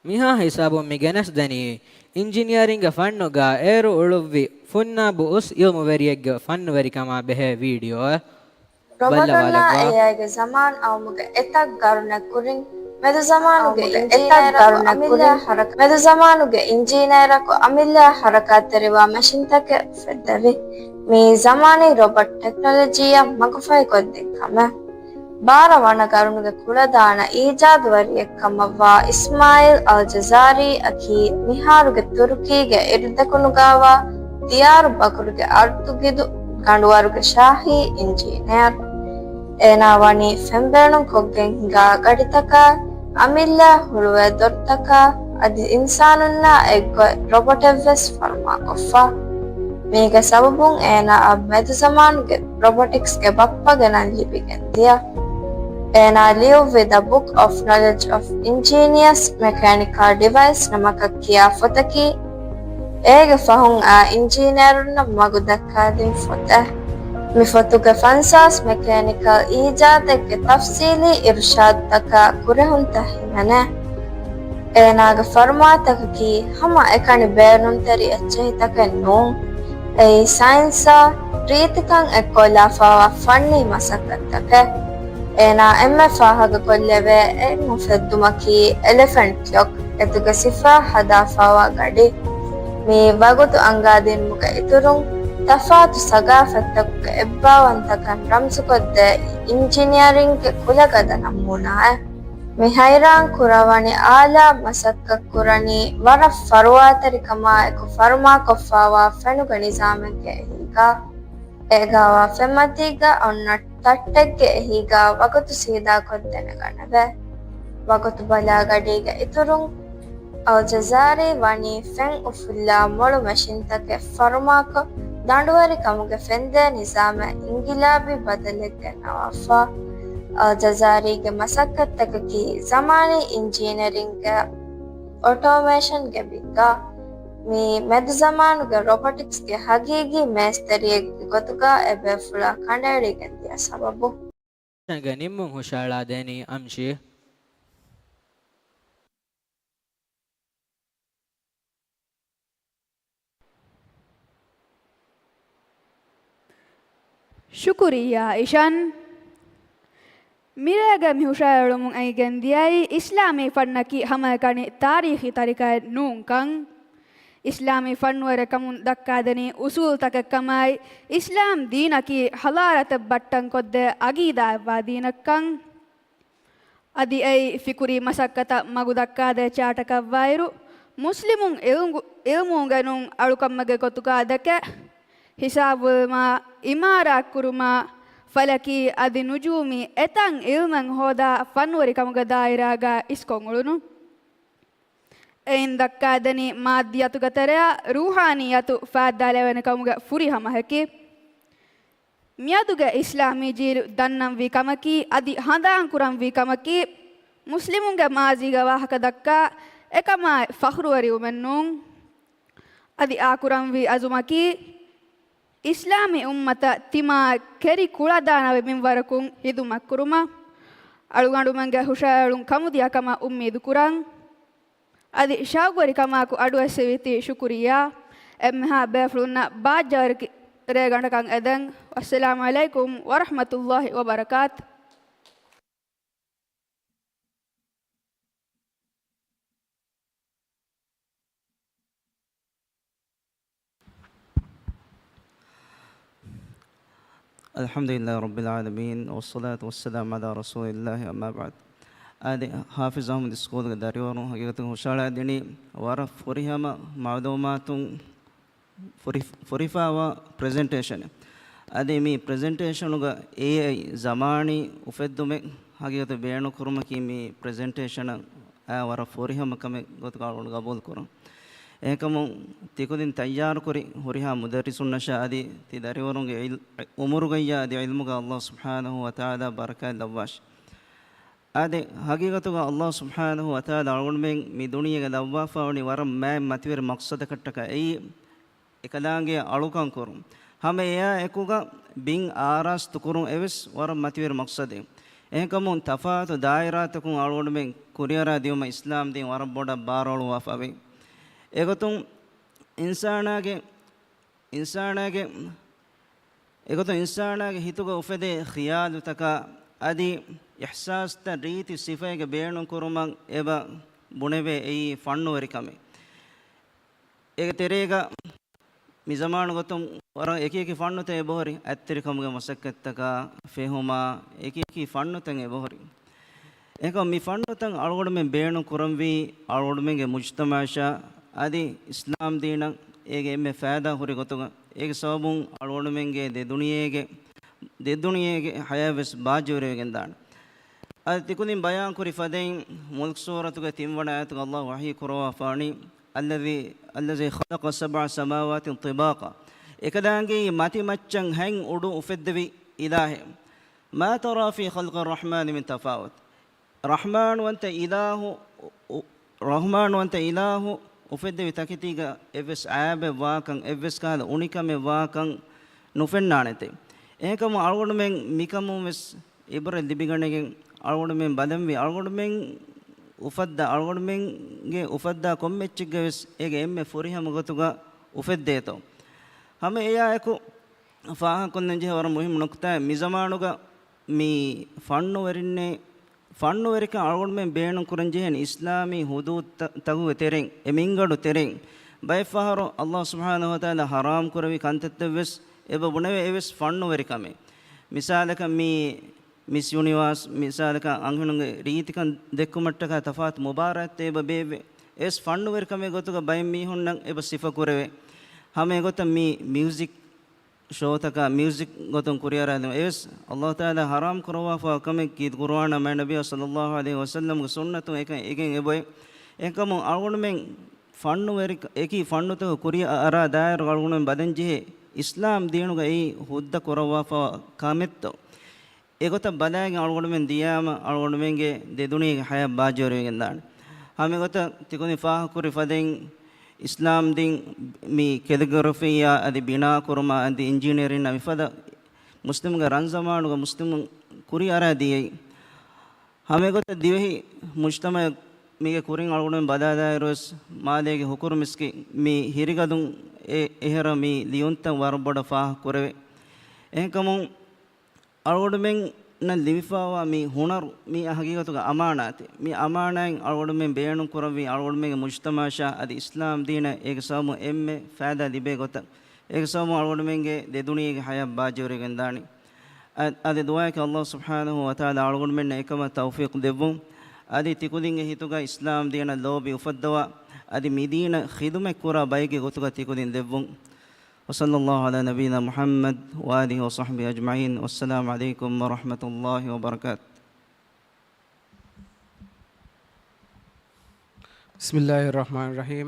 މިހާ ހިސާބުން މި ގެނެސްދެނީ، އިންޖިނިއރިންގ ފަންނުގަ އޭރު އުޅުއްވި ފުންނާބު އުސް އިލްމުވެރިއެއްގެ ފަންނުވެރިކަމާ ބެހޭ ވީޑިއޯއެއް. ރޮބަޓުންނާ ބައްލަވާލައްވާ. އޭއައިގެ ޒަމާން އައުމުގެ އެތައް ގަރުނެއް ކުރިން، މެދުޒަމާނުގެ އިންޖީނަރަކު އަމިއްލައަށް ހަރަކާތްތެރިވާ މެޝިންތަކެއް އުފެއްދެވި. މިއީ ޒަމާނީ ރޮބަޓް ޓެކްނޮލޮޖީއަށް މަގުފަހިކޮށްދިން ކަމެއް. ބާރަ ވަނަ ގަރުނުގެ ކުޅަދާނަ އީޖާދުވެރިއެއްކަމަށްވާ އިސްމާއިލް އަލްޖަޒާރީ އަކީ މިހާރުގެ ތުރުކީގެ އިރުދެކުނުގާވާ ދިޔާރު ބަކުރުގެ އަރުތުގިދު ގަނޑުވަރުގެ ޝާހީ އިންޖީނިއަރު. އޭނާ ވަނީ ފެންބޭނުން ކޮށްގެން ހިނގާ ގަޑިތަކާ، އަމިއްލަ ހުޅުވޭ ދޮރުތަކާ، އަދި އިންސާނުންނާ އެއްގޮތް ރޮބޮޓެއްވެސް ފަރުމާކޮށްފަ. މީގެ ސަބަބުން އޭނާއަށް މެދުޒަމާނުގެ ރޮބޮޓިކްސްގެ ބައްޕަގެ ނަން ލިބިގެން ދިޔަ. އޭނާ ލިޔުއްވި The Book of Knowledge of Ingenious Mechanical Device ނަމަކަށް ކިޔާ ފޮތަކީ، އޭގެ ފަހުން އާ އިންޖީނިއަރުންނަށް މަގު ދައްކާދިން ފޮތެއް. މި ފޮތުގެ ފަންސާސް މެކޭނިކަލް އީޖާދެއްގެ ތަފްސީލީ އިރުޝާދުތަކާ ކުރެހުންތައް ހިމެނޭ. އޭނާގެ ފަރުމާތަކަކީ ހަމަ އެކަނި ބޭނުންތެރި އެއްޗެހިތަކެއް ނޫން. އެއީ ސައިންސާ ރީތިކަން އެއްކޮށްލާފާވާ ފަންނީ މަސައްކަތްތަކެއް. އޭނާ އެންމެ ފާހަގަކޮށްލެވޭ އެއް އުފެއްދުމަކީ އެލިފެންޓް ކްލޮކް، އެތުގެ ސިފަ ހަދާފާވާ ގަޑި. މި ވަގުތު އަންގާދިނުމުގެ އިތުރުން، ތަފާތު ސަގާފަތްތަކުގެ އެއްބާވަންތަކަން ރަމްޒުކޮށްދޭ އިންޖިނިއަރިންގެ ކުލަގަދަ ނަމޫނާއެއް. މި ހައިރާން ކުރަވަނި އާލާ މަސައްކަތް ކުރަނީ ވަރަށް ފަރުވާތެރިކަމާއެކު ފަރުމާކޮށްފާވާ ފެނުގެ ނިޒާމެއްގެ އެހީގަ. އޭގާވާ ފެންމަތީގަ އޮންނަ ތައްޓެއްގެ އެހީގަ ވަގުތު ސީދާކޮށް ދެނެގަނެވޭ. ވަގުތު ބަލާ ގަޑީގެ އިތުރުން، އަލްޖަޒާރީ ވަނީ ފެން އުފުއްލާ މޮޅު މެޝިންތަކެއް ފަރުމާކޮށް، ދަނޑުވެރިކަމުގެ ފެންދޭ ނިޒާމަށް އިންގިލާބީ ބަދަލެއް ގެންނަވާފަ. އަލްޖަޒާރީގެ މަސައްކަތްތަކަކީ ޒަމާނީ އިންޖީނިއަރިންގ، އޮޓޯމޭޝަންގެ ބިންގާ. މީ މެދުޒަމާނުގެ ރޮބޮޓިކްސްގެ ހަގީގީ މޭސްތެރިއެއްގެ ގޮތުގަ އެބޭފުޅާ ކަނޑައެޅިގެން ދިޔަ ސަބަބު. ގެންނަމުން ހުށައަޅާދޭނީ އަމްޝީ. ޝުކުރިއްޔާ އިޝަން. މިރޭގެ މި ހުށައެޅުމުން އެނގިގެން ދިޔައީ، އިސްލާމީ ފަންނަކީ ހަމައެކަނި ތާރީޚީ ތަރިކައެއް ނޫންކަން. އިސްލާމީ ފަންނުވެރިކަމުން ދައްކާދެނީ އުސޫލުތަކެއްކަމާއި، އިސްލާމް ދީނަކީ ޙަޟާރަތެއް ބައްޓަންކޮށްދޭ ޢަގީދާއެއްވާ ދީނެއްކަން. އަދި އެއީ ފިކުރީ މަސައްކަތަށް މަގު ދައްކާދޭ ޗާޓަކަށްވާއިރު، މުސްލިމުން އިލްމު-، އިލްމު އުނގެނުން އަޅުކަމެއްގެ ގޮތުގަ ދެކެ، ހިސާބުވުމާ، އިމާރާތްކުރުމާ، ފަލަކީ އަދި ނުޖޫމީ އެތައް އިލްމެއް ހޯދާ ފަންވެރިކަމުގެ ދާއިރާގަ އިސްކޮށް އުޅުނު. އެއިން ދައްކާދެނީ މާއްދިއްޔަތުގެ ތެރެއަށް ރޫޙާނިއްޔަތު ފައިދާލެވޭނެ ކަމުގެ ފުރިހަމަ ހެކި. މިއަދުގެ އިސްލާމީ ޖީލު ދަންނަންވީ ކަމަކީ، އަދި ހަނދާންކުރަންވީ ކަމަކީ، މުސްލިމުންގެ މާޒީގެ ވާހަކަ ދައްކާ އެކަމާއި ފަޚުރުވެރިވުމެއް ނޫން. އަދި އާކުރަންވީ އަޒުމަކީ، އިސްލާމީ އުއްމަތަށް ތިމާ ކެރި ކުޅަދާނަވެ މިންވަރަކުން ހިދުމަތްކުރުމަށް، އަޅުގަނޑުމެންގެ ހުށައެޅުން ކަމުދިޔަ ކަމަށް އުއްމީދު ކުރަން. އަދި ޝައުގުވެރިކަމާއެކު އަޑުއެއްސެވީތީ ޝުކުރިއްޔާ. އެންމެހާ ބޭފުޅުންނަށް ބާއްޖަވެރި ރޭގަނޑަކަށް އެދެން. ވައްސަލާމު ޢަލައިކުމް ވަރަޙްމަތުﷲި ވަބަރަކާތު. الحمد لله رب العالمين، والصلاة والسلام على رسول الله، أما بعد. އާދެ، ޙާފިޒް އަޙްމަދު ސްކޫލްގެ ދަރިވަރުން ހަގީގަތުގަ ހުށައަޅާދިނީ ވަރަށް ފުރިހަމަ މަޢުލޫމާތުން ފުރި-، ފުރިފާވާ ޕްރެޒެންޓޭޝަނެއް. އަދި މި ޕްރެޒެންޓޭޝަނުގަ އޭއައި ޒަމާނީ އުފެއްދުމެއް ހަގީގަތު ބޭނުންކުރުމަކީ މި ޕްރެޒެންޓޭޝަނަށް އާ ވަރަށް ފުރިހަމަ ކަމެއް ގޮތުގަ އަޅުގަނޑު ގަބޫލުކުރަން. އެހެންކަމުން ތިކުދިން ތައްޔާރުކުރި ހުރިހާ މުދައްރިސުންނަށާ އަދި ތި ދަރިވަރުންގެ ޢިލް-، ޢުމުރުގައްޔާ އަދި ޢިލްމުގަ ﷲ ސުބްޙާނަހޫ ވަތަޢާލާ ބަރަކާތް ލައްވާށި. އާދެ، ހަގީގަތުގަ ﷲ ސުބްޙާނަހޫ ވަތަޢާލާ އަޅުގަނޑުމެން މި ދުނިޔޭގަ ލައްވާފަ ވަނީ ވަރަށް މާތް މަތިވެރި މަޤްޞަދަކަށްޓަކާ އެއީ، އެކަލާނގެ އަޅުކަން ކުރުން. ހަމަ އެއާ އެކުގަ ބިން އާރާސްތުކުރުން އެވެސް ވަރަށް މަތިވެރި މަޤްޞަދެއް. އެހެންކަމުން ތަފާތު ދާއިރާތަކުން އަޅުގަނޑުމެން ކުރިއަރާ ދިޔުމަށް އިސްލާމް ދީން ވަރަށް ބޮޑަށް ބާރުއަޅުއްވާފަވޭ. އެގޮތުން އިންސާނާގެ، އިންސާނާގެ، އެގޮތުން އިންސާނާގެ ހިތުގަ އުފެދޭ ޚިޔާލުތަކާ އަދި އިޙްސާސްތައް ރީތި ސިފައެއްގެ ބޭނުންކުރުމަށް އެބަ ބުނެވޭ އެއީ ފަންނުވެރިކަމެއް. އޭގެ ތެރޭގަ މި ޒަމާނު ގޮތުން ވަރަށް އެކި އެކި ފަންނުތައް އެބަހުރި، އަތްތެރިކަމުގެ މަސައްކަތްތަކާ، ފެހުމާ، އެކި އެކި ފަންނުތައް އެބަހުރި. އެކަމް މި ފަންނުތައް އަޅުގަނޑުމެން ބޭނުން ކުރަންވީ އަޅުގަނޑުމެންގެ މުޖްތަމައަށާ އަދި އިސްލާމް ދީނަށް އޭގެ އެންމެ ފައިދާ ހުރި ގޮތުގަ، އޭގެ ސަބަބުން އަޅުގަނޑުމެންގެ ދެ ދުނިޔޭގެ، ދެ ދުނިޔޭގެ ހަޔާތް ވެސް ބާއްޖަވެރިވެގެންދާނެ. އަދި ތިކުދިން ބަޔާންކުރި ފަދައިން، މުލްކް ސޫރަތުގެ ތިންވަނަ އާޔަތުގަ ﷲ ވަޙީ ކުރައްވާފާނީ، الذي، الذي خلق سبع سماوات طباقا. އެކަލާނގެއީ މަތިމައްޗަށް ހަތް އުޑު އުފެއްދެވި އިލާހެއް. ما ترى في خلق الرحمن من تفاوت. ރަޙްމާންވަންތަ އިލާހު، އު-، ރަޙްމާންވަންތަ އިލާހު އުފެއްދެވި ތަކެތީގަ އެއްވެސް އައިބެއް ވާކަން، އެއްވެސް ކަހަލަ އުނިކަމެއް ވާކަން ނުފެންނާނެތެ. އެހެންކަމުން އަޅުގަނޑުމެން މިކަމުން ވެސް އިބްރަތް ލިބިގަނެގެން އަޅުގަނޑުމެން ބަލަންވީ، އަޅުގަނޑުމެން އުފައްދާ، އަޅުގަނޑުމެންގެ އުފައްދާ ކޮންމެ އެއްޗެއްގަ ވެސް އޭގެ އެންމެ ފުރިހަމަ ގޮތުގަ އުފެއްދޭތޯ. ހަމަ އެޔާއެކު ފާހަގަކޮށްލަން ޖެހޭ ވަރަށް މުހިއްމު ނުކުތާއެއް، މި ޒަމާނުގަ މި ފަންނުވެރިންނޭ، ފަންނުވެރިކަން އަޅުގަނޑުމެން ބޭނުން ކުރަން ޖެހޭނެ އިސްލާމީ ހުދޫދު ތަ-، ތަކުގެ ތެރެއިން، އެ މިންގަނޑު ތެރެއިން. ބައެއްފަހަރު ﷲ ސުބްޙާނަހޫ ވަތަޢާލާ ޙަރާމް ކުރެއްވި ކަންތައްތައް ވެސް އެބަ ބުނެވޭ، އެވެސް ފަންނުވެރިކަމެއް. މިސާލަކަށް މި މިސް ޔުނިވާސް، މިސާލަކަށް އަންހެނުންގެ ރީތިކަން ދެއްކުމަށްޓަކާ ތަފާތު މުބާރާތްތައް އެބަ ބޭއްވޭ. އެވެސް ފަންނުވެރިކަމެއް ގޮތުގަ ބައެއް މީހުންނަށް އެބަ ސިފަ ކުރެވޭ. ހަމަ އެގޮތަށް މި މިއުޒިކް ޝޯތަކާ މިއުޒިކް ގޮތުން ކުރިއަރާދިނުން އެވެސް ﷲ ތަޢާލާ ޙަރާމް ކުރައްވާފަ ކަމެއް ކީރިތި ޤުރުއާނާ މާތް ނަބިއްޔާ ޞައްލައްލާހު ޢަލައިހި ވަސައްލަމްގެ ސުންނަތުން އެކަން އެނގެން އެބައޮތް. އެހެންކަމުން އަޅުގަނޑުމެން ފަންނުވެރި، އެކި ފަންނުތަކުގެ ކުރިއަރާ ދާއިރުގަ އަޅުގަނޑުމެން ބަލަން ޖެހޭ އިސްލާމް ދީނުގައި ހުއްދަ ކުރައްވާފަ ކަމެއްތޯ؟ އެގޮތަށް ބަލައިގެން އަޅުގަނޑުމެން ދިޔާމަ، އަޅުގަނޑުމެންގެ ދެ ދުނިޔޭގެ ހަޔާތް ބާއްޖަވެރިވެގެންދާނެ. ހަމަ އެގޮތަށް ތިކުދިން ފާހަގަކުރި ފަދައިން، އިސްލާމް ދީން މި ކެލިގްރަފީއާ އަދި ބިނާކުރުމާ އަދި އިންޖިނިއަރިންއާ މިފަދަ މުސްލިމުންގެ ރަންޒަމާނުގަ މުސްލިމުން ކުރިއަރާ ދިޔައީ. ހަމަ އެގޮތަށް ދިވެހި މުޖްތަމަޢަށް މީގެ ކުރިން އަޅުގަނޑުމެން ބަލާލާއިރުވެސް، މާލޭގެ ހުކުރު މިސްކިތް މި ހިރިގަދުން އެ-، އެހެރަ މި ލިޔުންތައް ވަރަށް ބޮޑަށް ފާހަގަކުރެވޭ. އެހެންކަމުން، އަޅުގަނޑުމެންނަށް ލިބިފައިވާ މި ހުނަރު މީ ހަގީގަތުގަ އަމާނާތެއް. މި އަމާނާތް އަޅުގަނޑުމެން ބޭނުން ކުރަންވީ އަޅުގަނޑުމެންގެ މުޖްތަމަޢަށާ އަދި އިސްލާމް ދީނަށް އޭގެ ސަބަބުން އެންމެ ފައިދާ ލިބޭ ގޮތަށް. އޭގެ ސަބަބުން އަޅުގަނޑުމެންގެ ދެ ދުނިޔޭގެ ހަޔާތް ބާއްޖަވެރިވެގެންދާނީ. އަ-، އަދި ދުޢާއަކީ ﷲ ސުބްޙާނަހޫ ވަތަޢާލާ އަޅުގަނޑުމެންނަށް އެކަމަށް ތައުފީޤު ދެއްވުން. އަދި ތިކުދިންގެ ހިތުގަ އިސްލާމް ދީނަށް ލޯބި އުފައްދަވާ، އަދި މިދީނަށް ޚިދުމަތްކުރާ ބައެއްގެ ގޮތުގަ ތިކުދިން ދެއްވުން. وصلى الله على نبينا محمد وآله وصحبه أجمعين. والسلام عليكم ورحمة الله وبركاته. بسم الله الرحمن الرحيم.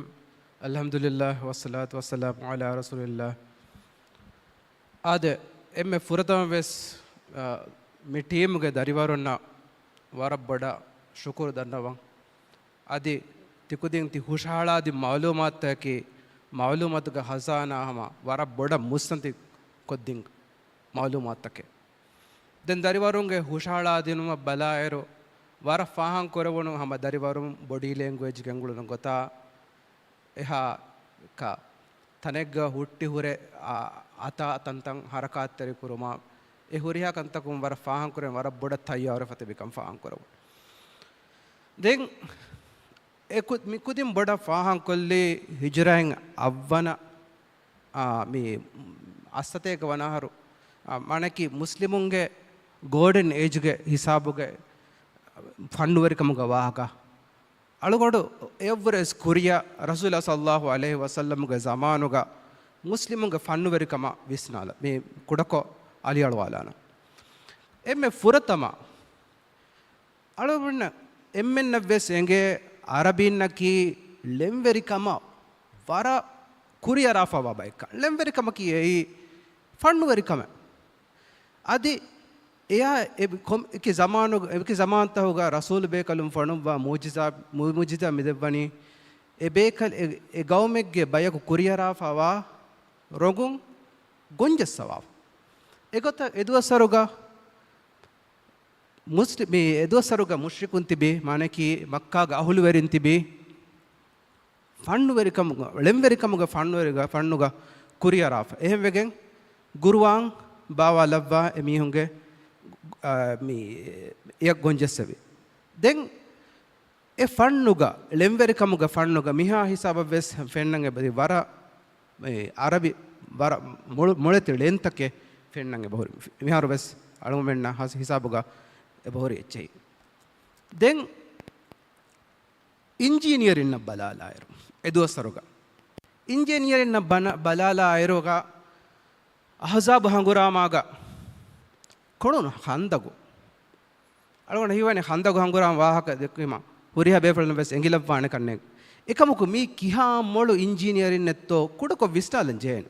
الحمد لله والصلاة والسلام على رسول الله. އާދެ، އެންމެ ފުރަތަމަ ވެސް، އަ، މި ޓީމުގެ ދަރިވަރުންނަށް ވަރަށް ބޮޑަށް ޝުކުރު ދަންނަވަން. އަދި ތިކުދިން ތި ހުށަހަޅާދިން މައުލޫމާތުތަކަކީ މައުލޫމާތުގެ ޚަޒާނާ ހަމަ ވަރަށް ބޮޑަށް މުއްސަނދި ކޮށްދިން މައުލޫމާތުތަކެއް. ދެން ދަރިވަރުންގެ ހުށަހަޅާދިނުމަށް ބަލާއިރު، ވަރަށް ފާހަގަކުރެވުނު ހަމަ ދަރިވަރުން ބޮޑީ ލެންގުއޭޖް ގެންގުޅުނު ގޮތާ، އެހާ ކަ-، ތަނެއްގަ ހުއްޓި ހުރެ، އާ، އަތާ ތަންތަން ހަރަކާތްތެރި ކުރުމާ، އެ ހުރިހާ ކަންތަކުން ވަރަށް ފާހަގަކުރެން ވަރަށް ބޮޑަށް ތައްޔާރުވެފަ ތިބިކަން ފާހަގަކުރެވުނު. ދެން އެ ކު-، މި ކުދިން ބޮޑަށް ފާހަގަކޮށްލީ ހިޖުރައިން އަށްވަނަ، އާ، މި އަށްސަތޭކަ ވަނަ އަހަރު، އާ، މާނަކީ މުސްލިމުންގެ ގޯލްޑަން އޭޖްގެ ހިސާބުގެ ފަންނުވެރިކަމުގެ ވާހަކަ. އަޅުގަނޑު އެއަށްވުރެ ވެސް ކުރިއަށް ރަސޫލާ ޞައްލައްލާހު ޢަލައިހި ވަސައްލަމުގެ ޒަމާނުގަ މުސްލިމުންގެ ފަންނުވެރިކަމަށް ވިސްނާލަ މި ކުޑަކޮށް އަލިއަޅުވާލާނަން. އެންމެ ފުރަތަމަ އަޅުގަނޑު އެންމެންނަށް ވެސް އެނގޭ ޢަރަބީންނަކީ ޅެންވެރިކަމަށް ވަރަށް ކުރިއަރާފަވާ ބައެއްކަން. ޅެންވެރިކަމަކީ އެއީ ފަންނުވެރިކަމެއް. އަދި އެޔާ އެ ކޮން-، އެކި ޒަމާނު-، އެކި ޒަމާންތަހުގަ ރަސޫލު ބޭކަލުން ފޮނުއްވާ މުޢުޖިޒާ-، މު-، މުޢުޖިޒާ މިދެއްވަނީ އެ ބޭކަލް-، އެ، އެ ގައުމެއްގެ ބަޔަކު ކުރިއަރާފަވާ ރޮނގުން ގޮންޖައްސަވާ. އެގޮތަށް އެދުވަސްވަރުގަ މުސްލި-، މި އެދުވަސްވަރުގަ މުޝްރިކުން ތިބީ، މާނަކީ މައްކާގެ އަހުލުވެރިން ތިބީ، ފަންނުވެރިކަމުގަ، ޅެންވެރިކަމުގެ ފަންނުވެރިގަ-، ފަންނުގަ ކުރިއަރާފަ. އެހެންވެގެން ގުރުއާން ބާވާލައްވާ އެމީހުންގެ، އާ، މި އެޔަށް ގޮންޖެއްސެވި. ދެން އެ ފަންނުގަ، ޅެންވެރިކަމުގެ ފަންނުގަ މިހާ ހިސާބަށް ވެސް ފެންނަން އެބަދި ވަރަށް އެ އަރަބި ވަރަށް މޮޅު، މޮޅެތި ޅެންތަކެއް ފެންނަން އެބަހުރި. މިހާރު ވެސް އަޅުގަނޑުމެންނަށް ހަސް ހިސާބުގަ އެބަހުރި އެއްޗެހި. ދެން އިންޖިނިއަރިންނަށް ބަލާލާއިރު، އެ ދުވަސްވަރުގަ އިންޖިނިއަރިންނަށް ބަނަ-، ބަލާލާއިރުގަ އަހްޒާބު ހަނގުރާމާގަ ކޮޅުނު ހަނދަގު. އަޅުގަނޑަށް ހީވަނީ ހަނދަގު ހަނގުރާމަ ވާހަކަ ދެއްކުވީމަ ހުރިހާ ބޭފުޅުން ވެސް އެނގިލައްވާނެ ކަންނޭނގެ. އެކަމަކު މީ ކިހާ މޮޅު އިންޖިނިއަރިންނެއްތޯ ކުޑަކޮށް ވިސްނާލަން ޖެހޭނެ.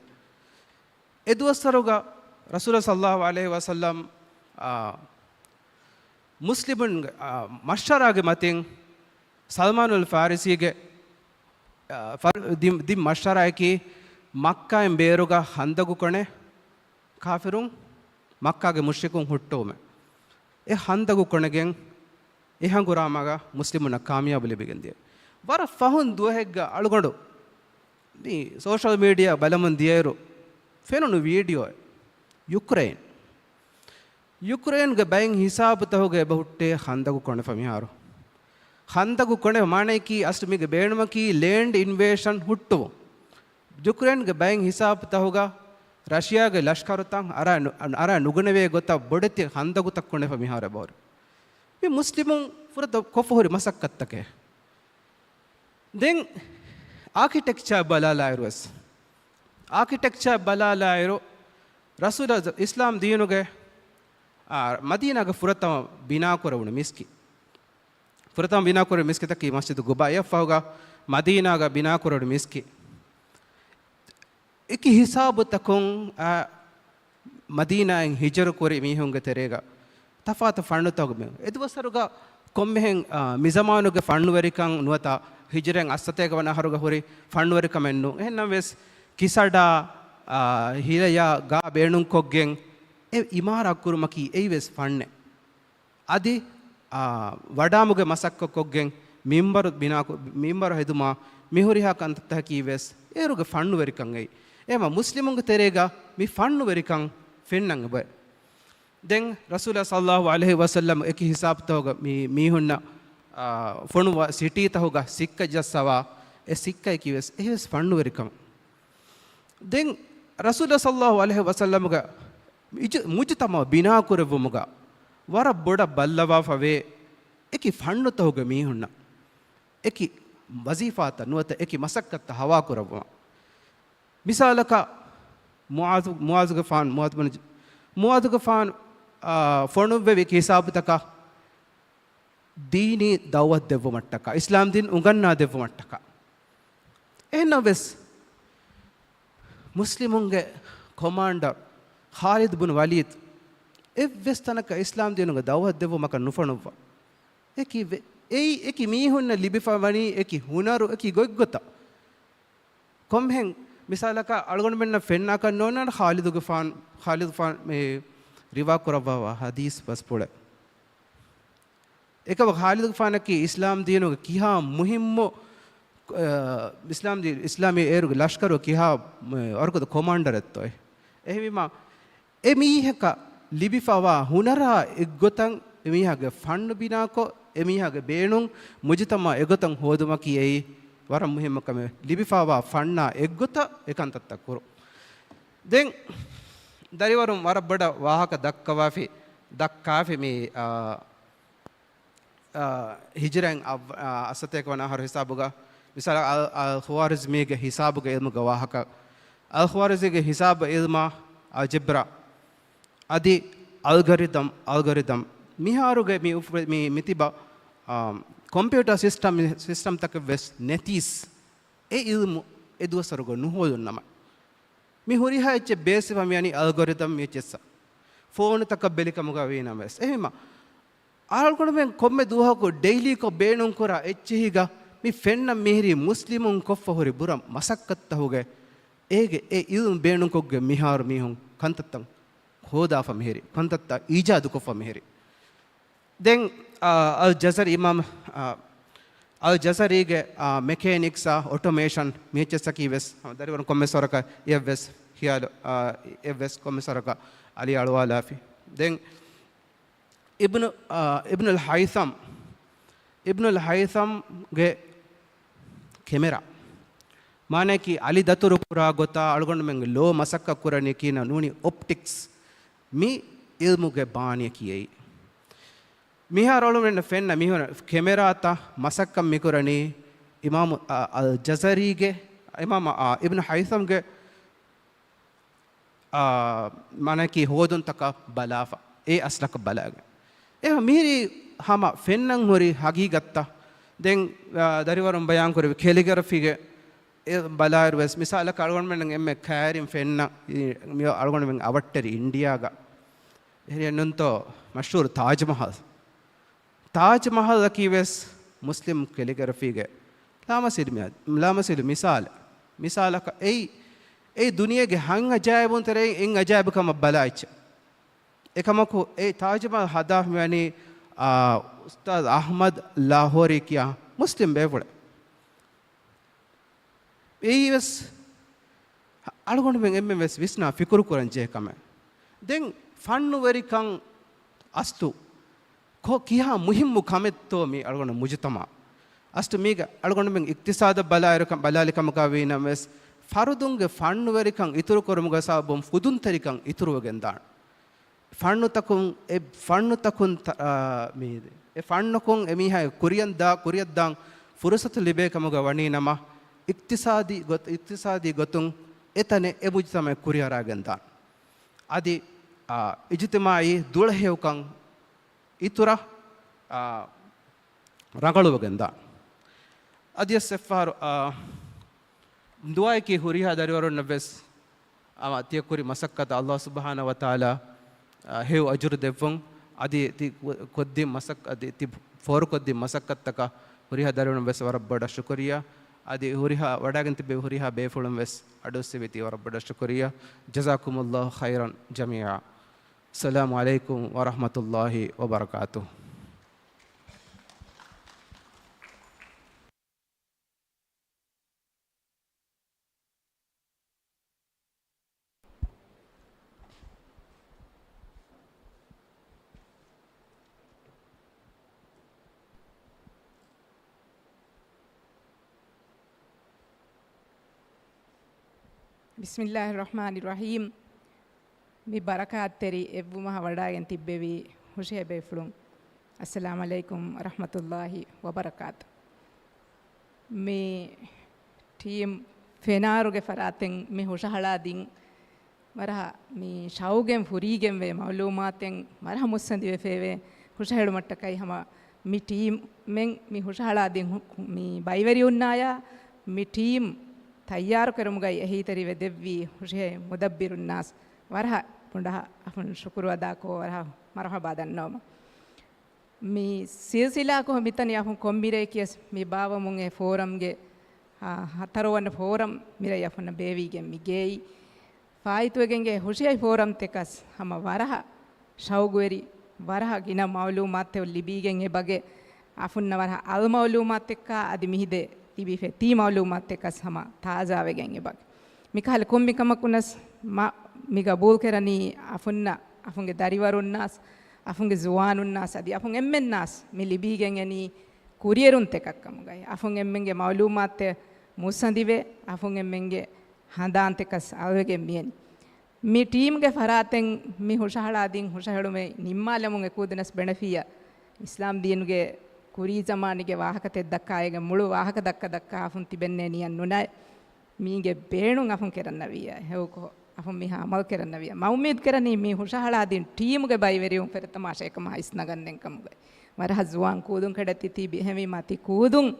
އެ ދުވަސްވަރުގަ ރަސޫލާ ޞައްލައްލާހު ޢަލައިހި ވަސައްލަމް، އާ، މުސްލިމުންގެ، އާ، މަޝްވަރާގެ މަތިން ސަލްމާނުލް ފާރިސީގެ، އާ، ފަރު-، ދިން، ދިން މަޝްވަރާއަކީ މައްކާއިން ބޭރުގަ ހަނދަގު ކޮނެ ކާފިރުން، މައްކާގެ މުޝްރިކުން ހުއްޓުވުމެއް. އެ ހަނދަގު ކޮނެގެން އެ ހަނގުރާމާގަ މުސްލިމުންނަށް ކާމިޔާބު ލިބިގެން ދިޔަ. ވަރަށް ފަހުން ދުވަހެއްގަ އަޅުގަނޑު މި ސޯޝަލް މީޑިއާ ބަލަމުން ދިޔައިރު ފެނުނު ވީޑިއޯއެއް. ޔުކްރެއިން. ޔުކްރެއިންގެ ބައެއް ހިސާބުތަހުގަ އެބަހުއްޓޭ ހަނދަގު ކޮނެފަ މިހާރު. ހަނދަގު ކޮނެ މާނަޔަކީ އަސްލު މީގެ ބޭނުމަކީ ލޭންޑް އިންވޭޝަން ހުއްޓުވުން. ޔުކްރެއިންގެ ބައެއް ހިސާބުތަހުގަ ރަޝިޔާގެ ލަޝްކަރުތައް އަރާ ނު-، އަރާ ނުގަނެވޭ ގޮތަށް ބޮޑެތި ހަނދަގުތައް ކޮނެފަ މިހާރު އެބަހުރި. މި މުސްލިމުން ފުރަތަމަ ކޮށްފަ ހުރި މަސައްކަތްތަކެއް. ދެން އާކިޓެކްޗާ ބަލާލާއިރުވެސް، އާކިޓެކްޗާ ބަލާލާއިރު، ރަސޫލާ އިސްލާމް ދީނުގެ، އާ، މަދީނާގެ ފުރަތަމަ ބިނާކުރެވުނު މިސްކިތް. ފުރަތަމަ ބިނާކުރެވުނު މިސްކިތަކީ މަސްޖިދު ގުބާ. އެއަށްފަހުގަ މަދީނާގަ ބިނާކުރެވުނު މިސްކިތް. އެކި ހިސާބުތަކުން، އާ، މަދީނާއިން ހިޖުރަ ކުރި މީހުންގެ ތެރޭގަ ތަފާތު ފަންނުތަކުގެ މީހުން. އެދުވަސްވަރުގަ ކޮންމެހެން، އާ، މިޒަމާނުގެ ފަންނުވެރިކަން ނުވަތަ ހިޖުރައިން އަށްސަތޭކަ ވަނަ އަހަރުގަ ހުރި ފަންނުވެރިކަމެއް ނޫން. އެހެންނަމަވެސް ކިސަޑާ، އާ، ހިލަޔާ ގާ ބޭނުންކޮށްގެން އެ އިމާރާތް ކުރުމަކީ އެއީވެސް ފަންނެއް. އަދި، އާ، ވަޑާމުގެ މަސައްކަތްކޮށްގެން މިންބަރު ބިނާކޮ-، މިންބަރު ހެދުމާ މިހުރިހާ ކަންތައްތަކަކީވެސް އޭރުގެ ފަންނުވެރިކަން އެއީ. އެހެންމަ މުސްލިމުންގެ ތެރޭގަ މި ފަންނުވެރިކަން ފެންނަން އެބައޮތް. ދެން ރަސޫލާ ޞައްލައްލާހު ޢަލައިހި ވަސައްލަމް އެކި ހިސާބުތަކުގަ މި މީހުންނަށް، އާ، ފޮނުވާ ސިޓީތަކުގަ ސިއްކަ ޖައްސަވާ، އެ ސިއްކައަކީވެސް އެހެވެސް ފަންނުވެރިކަމެއް. ދެން ރަސޫލާ ޞައްލައްލާހު ޢަލައިހި ވަސައްލަމުގެ މިޖު-، މުޖުތަމަޢު ބިނާކުރެއްވުމުގަ ވަރަށް ބޮޑަށް ބައްލަވާފަވޭ އެކި ފަންނުތަކުގެ މީހުންނަށް އެކި ވަޒީފާތައް ނުވަތަ އެކި މަސައްކަތްތައް ހަވާކުރައްވުމަށް. މިސާލަކަށް މުޢާޛު، މުޢާޛުގެފާނު، މުޢާޛު ބުނު، މުޢާޛުގެފާނު، އާ، ފޮނުއްވެވި އެކި ހިސާބުތަކަށް ދީނީ ދަޢުވަތު ދެއްވުމަށްޓަކާ، އިސްލާމް ދީން އުނގަންނާ ދެއްވުމަށްޓަކާ. އެހެންނަމަވެސް، މުސްލިމުންގެ ކޮމާންޑަރު ޚާލިދު ބުނު ވަލީދު އެއްވެސް ތަނަކަށް އިސްލާމް ދީނުގެ ދަޢުވަތު ދެއްވުމަކަށް ނުފޮނުއްވާ. އެކި ވެ-، އެއީ އެކި މީހުންނަށް ލިބިފަވަނީ އެކި ހުނަރު، އެކި ގޮތްގޮތަށް. ކޮންމެހެން މިސާލަކަށް އަޅުގަނޑުމެންނަށް ފެންނާކަށް ނޯންނާނެ ޚާލިދުގެފާނު، ޚާލިދުގެފާނު މި ރިވާ ކުރައްވާ ހަދީސް ބަސްފުޅެއް. އެކަމަކު ޚާލިދުގެފާނަކީ އިސްލާމް ދީނުގެ ކިހާ މުހިއްމު، އަ، އިސްލާމް ދީ-، އިސްލާމީ އޭރުގެ ލަޝްކަރު ކިހާ، އަ، ވަރުގަދަ ކޮމާންޑަރެއްތޯ. އެހެންވީމާ، އެ މީހަކަށް ލިބިފަވާ ހުނަރާ އެއްގޮތަށް އެ މީހާގެ ފަންނު ބިނާކޮށް، އެ މީހާގެ ބޭނުން މުޖުތަމަޢު އެގޮތަށް ހޯދުމަކީ އެއީ ވަރަށް މުހިއްމު ކަމެއް. ލިބިފަވާ ފަންނާ އެއްގޮތަށް އެ ކަންތައްތައް ކުރުން. ދެން ދަރިވަރުން ވަރަށް ބޮޑަށް ވާހަކަ ދައްކަވާފި، ދައްކާފި މި، އާ، އާ، ހިޖުރައިން އަށް-، އާ، އަށްސަތޭކަ ވަނަ އަހަރު ހިސާބުގަ، މިސާލަށް އަލް-، އަލް ޚުވާރިޒްމީގެ ހިސާބުގެ އިލްމުގެ ވާހަކަ، އަލް ޚުވާރިޒީގެ ހިސާބު އިލްމާ، އަލްޖަބްރާ، އަދި އަލްގަރިދަމް، އަލްގަރިދަމް، މިހާރުގެ މި އުފް-، މި، މިތިބަ، އާ، ކޮމްޕިއުޓާ ސިސްޓަމް، ސިސްޓަމްތަކެއް ވެސް ނެތީސް، އެ އިލްމު އެ ދުވަސްވަރުގަ ނުހޯދުން ނަމަ. މި ހުރިހާ އެއްޗެއް ބޭސްވެފަ މިވަނީ އަލްގޮރިތަމް މި އެއްޗެއްސަށް. ފޯނުތަކަށް ބެލިކަމުގަ ވީނަމަވެސް. އެހެންވީމަ، އަޅުގަނޑުމެން ކޮންމެ ދުވަހަކު ޑެއިލީކޮށް ބޭނުންކުރާ އެއްޗެހީގަ މި ފެންނަން މިހިރީ މުސްލިމުން ކޮށްފަ ހުރި ބުރަ މަސައްކަތްތަހުގެ އޭގެ އެ އިލްމު ބޭނުންކޮށްގެން މިހާރު މީހުން ކަންތައްތައް ހޯދާފަ މިހިރީ، ކަންތައްތައް އީޖާދުކޮށްފަ މިހިރީ. ދެން، އާ، އަލް ޖަޒަރީ އިމާމް، އާ، އަލް ޖަޒަރީގެ، އާ، މެކޭނިކްސް އާ އޮޓޮމޭޝަން މި އެއްޗެއްސަކީ ވެސް ދަރިވަރުން ކޮންމެސް ވަރަކަށް އެއްވެސް ޚިޔާލު، އާ، އެއްވެސް ކޮންމެސް ވަރަކަށް އަލި އަޅުވާލާފި. ދެން އިބްނު، އާ، އިބްނުލް ހައިސަމް، އިބްނުލް ހައިސަމްގެ ކެމެރާ. މާނައަކީ އަލި ދަތުރު ކުރާ ގޮތާ އަޅުގަނޑުމެންގެ ލޯ މަސައްކަތް ކުރަނީ ކީނަ ނޫނީ އޮޕްޓިކްސް މި އިލްމުގެ ބާނިޔަކީ އެއީ. މިހާރު އަޅުގަނޑުމެންނަށް ފެންނަ މިހުރަ ކެމެރާތައް މަސައްކަތް މިކުރަނީ އިމާމު، އަ، އަލް ޖަޒަރީގެ، އިމާމު، އާ، އިބްނު ހައިސަމްގެ، އާ، މާނައަކީ ހޯދުންތަކަށް ބަލާފަ. އެ އަސްލަކަށް ބަލާގެން. އެ މިހިރީ ހަމަ ފެންނަން ހުރި ހަގީގަތްތައް. ދެން، އާ، ދަރިވަރުން ބަޔާން ކުރެއްވި ކެލިގްރަފީގެ އެ ބަލާއިރު ވެސް، މިސާލަކަށް އަޅުގަނޑުމެން އެންމެ ކައިރިން ފެންނަ، މި އަޅުގަނޑުމެން އަވަށްޓެރި އިންޑިއާގަ އެހެން ނޫންތޯ މަޝްހޫރު ތާޖް މަހަލް. ތާޖް މަހަލަކީ ވެސް މުސްލިމް ކެލިގްރަފީގެ ލާމަސީލު މި-، ލާމަސީލު މިސާލެއް. މިސާލަކަށް އެއީ، އެއީ ދުނިޔޭގެ ހަތް އަޖާއިބުން ތެރެއިން އެއް އަޖާއިބު ކަމަށް ބަލާ އެއްޗެއް. އެކަމަކު އެ ތާޖް މަހަލް ހަދާފަ މިވަނީ، އާ، އުސްތާޛް އަޙްމަދު ލާހޯރީ ކިޔާ މުސްލިމް ބޭފުޅެއް. އެއީވެސް އަޅުގަނޑުމެން އެންމެން ވެސް ވިސްނާ ފިކުރު ކުރަން ޖެހޭ ކަމެއް. ދެން ފަންނުވެރިކަން އަސްލު ކޮ-، ކިހާ މުހިއްމު ކަމެއްތޯ މި އަޅުގަނޑު މުޖުތަމަޢަށް. އަސްލު މީގަ އަޅުގަނޑުމެން އިޤްތިޞާދަށް ބަލާއިރު ކަ-، ބަލާލި ކަމަކާ ވީނަމަވެސް، ފަރުދުންގެ ފަންނުވެރިކަން އިތުރު ކުރުމުގެ ސަބަބުން ފުދުންތެރިކަން އިތުރުވެގެން ދާނެ. ފަންނުތަކުން، އެ ފަންނުތަކުން ތަ-، އާ، މީ، އެ ފަންނަކުން އެމީހާ ކުރިޔަށް ދާ، ކުރިޔަށްދާން ފުރުޞަތު ލިބޭ ކަމުގަ ވަނީ ނަމަ، އިޤްތިޞާދީ ގޮތް-، އިޤްތިޞާދީ ގޮތުން އެތަނެއް އެ މުޖުތަމަޢެއް ކުރިއަރާގެން ދާން. އަދި، އާ، އިޖުތިމާޢީ ދުޅަހެޔޮކަން އިތުރަށް، އާ، ރަނގަޅުވެގެން ދާން. އަދިވެސް އެއްފަހަރު، އާ، ދުޢާއަކީ ހުރިހާ ދަރިވަރުންނަށް ވެސް އަމަ ތިޔަ ކުރި މަސައްކަތަށް ﷲ ސުބްޙާނަހޫ ވަތަޢާލާ، އާ، ހެޔޮ އަޖުރު ދެއްވުން. އަދި ތި ކޮ-، ކޮށްދިން މަސައް-، އަދި ތި ފޯރުކޮށްދިން މަސައްކަތްތަކަށް ހުރިހާ ދަރިވަރުން ވެސް ވަރަށް ބޮޑަށް ޝުކުރިއްޔާ. އަދި ހުރިހާ ވަޑައިގެން ތިބި ހުރިހާ ބޭފުޅުން ވެސް އަޑުއެއްސެވިތީ ވަރަށް ބޮޑަށް ޝުކުރިއްޔާ. جزاكم الله خيرا جميعا. السلام عليكم ورحمة الله وبركاته. بسم الله الرحمن الرحيم. މި ބަރަކާތްތެރި އެއްވުމަށް ވަޑައިގެން ތިއްބެވި ހުށަހެޅޭ ބޭފުޅުން، އައްސަލާމު ޢަލައިކުމް ވަރަޙްމަތުﷲި ވަބަރަކާތު. މި ޓީމް ފެނާރުގެ ފަރާތުން މި ހުށަހަޅާދިން ވަރަށް މި ޝައުގެން ފުރީގެންވޭ މަޢުލޫމާތެއް ވަރަށް މުއްސަނދިވެފައިވޭ ހުށަހެޅުމަށްޓަކައި ހަމަ މި ޓީމް މެން މި ހުށަހަޅާދިން ހު-، މި ބައިވެރިވުންނާޔާ މި ޓީމް ތައްޔާރުކުރުމުގައި އެހީތެރިވެ ދެއްވީ ހުށަހެޅޭ މުދައްބިރުންނާސް ވަރަށް ބޮޑަށް އަފުން ޝުކުރު އަދާކޮށް ވަރަށް މަރުޙަބާ ދަންނަވަމުން. މި ސިލްސިލާކޮށް މިތަނި އަފުން ކޮންމިރޭ ކިޔަސް މި ބާވަމުން އެ ފޯރަމްގެ، އާ، ހަތަރުވަނަ ފޯރަމް މިރޭ އަފުން ބޭވީގެން މި ގެއި ފާއިތުވެގެންގެ ހުށަހެޅޭ ފޯރަމްތަކަސް ހަމަ ވަރަހަ ޝައުގުވެރި، ވަރަހަ ގިނަ މައުލޫމާތެއް ލިބީގެން އެބަގެ އަފުންނަ ވަރަހަ އަލް މައުލޫމާތެއްކާ އަދި މިހިދޭ ލިބިފެ ތީ މައުލޫމާތެއްކަސް ހަމަ ތާޒާވެގެން އެބަގެ. މިކަހަލަ ކޮންމެ ކަމަކުނަސް މަ-، މި ގަބޫލްކެރަނީ އަފުންނަށް، އަފުންގެ ދަރިވަރުންނާސް، އަފުންގެ ޒުވާނުންނާސް، އަދި އަފުން އެންމެންނާސް މި ލިބީގެން އެނީ ކުރިއެރުންތަކަށް ކަމުގައި. އަފުން އެންމެންގެ މައުލޫމާތެއް މުއްސަނދިވެ، އަފުން އެންމެންގެ ހަނދާންތަކަސް އަޅުވެގެން މިއެނީ. މި ޓީމްގެ ފަރާތުން މި ހުށަހަޅާދިން ހުށަހެޅުމެއް ނިންމާލަމުން އެކުދިނަސް ބެނެފިއްޔާ އިސްލާމް ދީނުގެ ކުރީ ޒަމާނުގެ ވާހަކަތައް ދައްކާއިގެން މުޅު ވާހަކަ ދައްކަ ދައްކާ އަފުން ތިބެންނޭ ނިޔަން ނުނައެ. މީގެ ބޭނުން އަފުން ކެރަންނަވިއްޔާ. ހެޔޮކޮށް އަފުން މިހާ އަމަލު ކެރަންނަވިއްޔާ. މަ އުއްމީދު ކެރަނީ މި ހުށަހަޅާދިން ޓީމުގެ ބައިވެރިވުން ފެރަތަމާ ޝޭކަމާ އިސްނަގަންނެން ކަމުގައި. ވަރަހަ ޒުވާން ކޫދުން ކަޑައްތި ތިބި އެހެންވީމާ ތި ކޫދުން،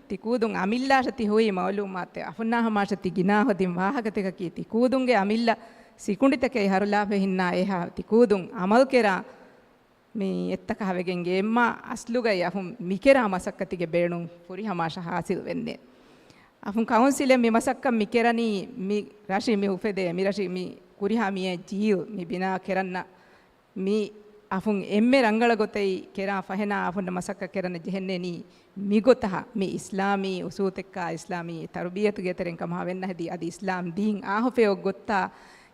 ތި ކޫދުން އަމިއްލާށަ ތި ހުއި މައުލޫމާތެއް އަފުންނާ ހަމާށަ ތި ގިނާ ހޮދިން ވާހަކަތަކަކީ ތި ކޫދުންގެ އަމިއްލަ ސިކުނޑިތަކެއް ހަރުލާފަ ހިންނާ އެހާ ތި ކޫދުން އަމަލުކެރާ މި އެއްތަކާ ވެގެން އެއްމާ އަސްލުގައި އަފުން މިކެރާ މަސައްކަތުގެ ބޭނުން ފުރިހަމާށަ ހާސިލް ވެންނޭ. އަފުން ކައުންސިލެއް މި މަސައްކަތް މި ކެރަނީ މި ރަށި މި އުފެދޭ މި ރަށި މި ކުރިހާ މިއޭ ޖީލް މި ބިނާ ކެރަންނަ މި އަފުން އެންމެ ރަނގަޅަށް ގޮތައި ކެރާ ފަހެނާ އަފުންނަށް މަސައްކަތް ކެރަން ޖެހެންނެނީ މިގޮތަށް މި އިސްލާމީ އުސޫލުތަކާ އިސްލާމީ ތަރުބިޔަތުގެ ތެރެއިން ކަމަށް ވެންނަ ހެދީ އަދި އިސްލާމް ދީން އާހުފެޔޮ ގޮތާ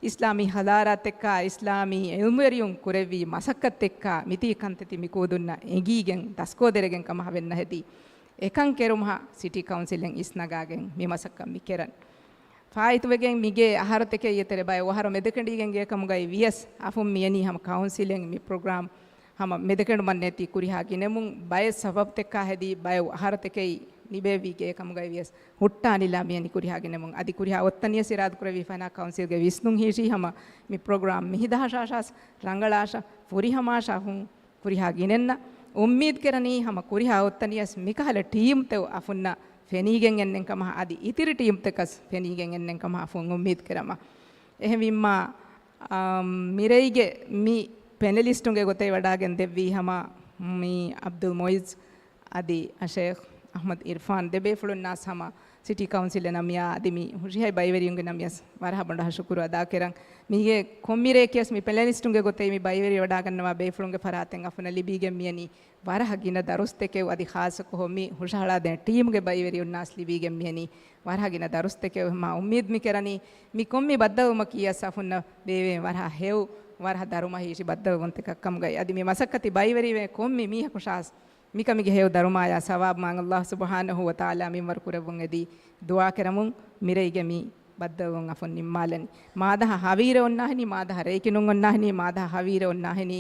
އިސްލާމީ ހަޟާރާތެއްކާ އިސްލާމީ އިލްމުވެރިޔުން ކުރެއްވި މަސައްކަތްތެއްކާ މިތީ ކަންތައްތި މި ކޫދުންނަށް އެނގީގެން ދަސްކޯދެރެގެން ކަމަށް ވެންނަ ހެދީ އެކަން ކެރުމަށް ސިޓީ ކައުންސިލެއް އިސްނަގާގެން މި މަސައްކަތް މި ކެރަން. ފާއިތުވެގެން މިގޭ އަހަރުތަކެއް އެތެރެ ބައެއް އަހަރު މެދަކެނޑިގެން ގޭ ކަމުގައި ވިޔަސް، އަފުން މިޔަނީ ހަމަ ކައުންސިލެއް މި ޕްރޮގްރާމް ހަމަ މެދަކެނޑުމަށް ނެތި ކުރިހާ ގިނަމުން ބައެއް ސަބަބުތަކާ ހެދި ބައެއް އަހަރުތަކެއް ނިބޭވި ގޭ ކަމުގައި ވިޔަސް، ހުއްޓާނިލާ މިޔަނި ކުރިހާ ގިނަމުން. އަދި ކުރިހާ އޮތްތަނިޔަސް އިރާދަކުރެއްވި ފަހެނާ ކައުންސިލްގެ ވިސްނުން ހީށީ ހަމަ މި ޕްރޮގްރާމް މިހިދާށާ ޝާސް ރަނގަޅާށާ ފުރިހަމާށާ ހުން ކުރިހާ ގިނައިންނަށް އުއްމީދު ކެރަނީ ހަމަ ކުރިހާ އޮތްތަނިޔަސް މިކަހަލަ ޓީމްތައް އަފުންނަށް ފެނީގެން އެންނެން ކަމަށް އަދި އިތިރި ޓީމްތަކަސް ފެނީގެން އެންނެން ކަމަށް އަފުން އުއްމީދު ކެރަމަ. އެހެންވީމާ، އާ، މިރޭގެ މި ޕެނެލިސްޓުންގެ ގޮތެއް ވަޑާގެން ދެއްވީ ހަމަ މި އަބްދުލް މުއިއްޒު އަދި އަޝޭޚް އަޙްމަދު އިރްފާން ދެބޭފުޅުންނާސް ހަމަ ސިޓީ ކައުންސިލް ނަމިޔާ އަދި މި ހުށިހައި ބައިވެރިޔުންގެ ނަމިޔަސް ވަރަހަ ބޮޑަށް ޝުކުރު އަދާކެރަން. މީގެ ކޮންމިރޭކިޔަސް މި ޕެނެލިސްޓުންގެ ގޮތެއް މި ބައިވެރި ވަޑާގަންނަވާ ބޭފުޅުންގެ ފަރާތެއް އަފުނަށް ލިބީގެން މިޔަނީ ވަރަހަ ގިނަ ދަރުސްތަކެއް އަދި ޚާއްސަކޮށް މި ހުށަހަޅާދޭން ޓީމްގެ ބައިވެރިޔުންނާސް ލިބީގެން މިޔަނީ ވަރަހަ ގިނަ ދަރުސްތަކެއް. މާ އުއްމީދު މި ކެރަނީ މި ކޮންމި ބައްދަލުވުމަކީ އަސް އަފުންނަށް ބޭވޭން ވަރަހަ ހެޔޮ ވަރަހަ ދަރުމަ ހީށި ބައްދަލުވުންތަކަށް ކަމުގައި. އަދި މި މަސައްކަތި ބައިވެރިވޭ ކޮންމި މީހަކު ޝާސް މިކަމިގެ ހެޔޮ ދަރުމާޔާ ސަވާބު މާތް ﷲ ސުބްޙާނަހޫ ވަތަޢާލާ މިންވަރު ކުރެއްވުން އެދި ދުޢާ ކެރަމުން މިރޭގެ މި ބައްދަލުވުން އަފުން ނިންމާލަނީ. މާދަހަ ހަވީރެއް އޮންނާހެނީ، މާދަހަ ރޭކިނުން އޮންނާހެނީ، މާދަހަ ހަވީރެއް އޮންނާހެނީ.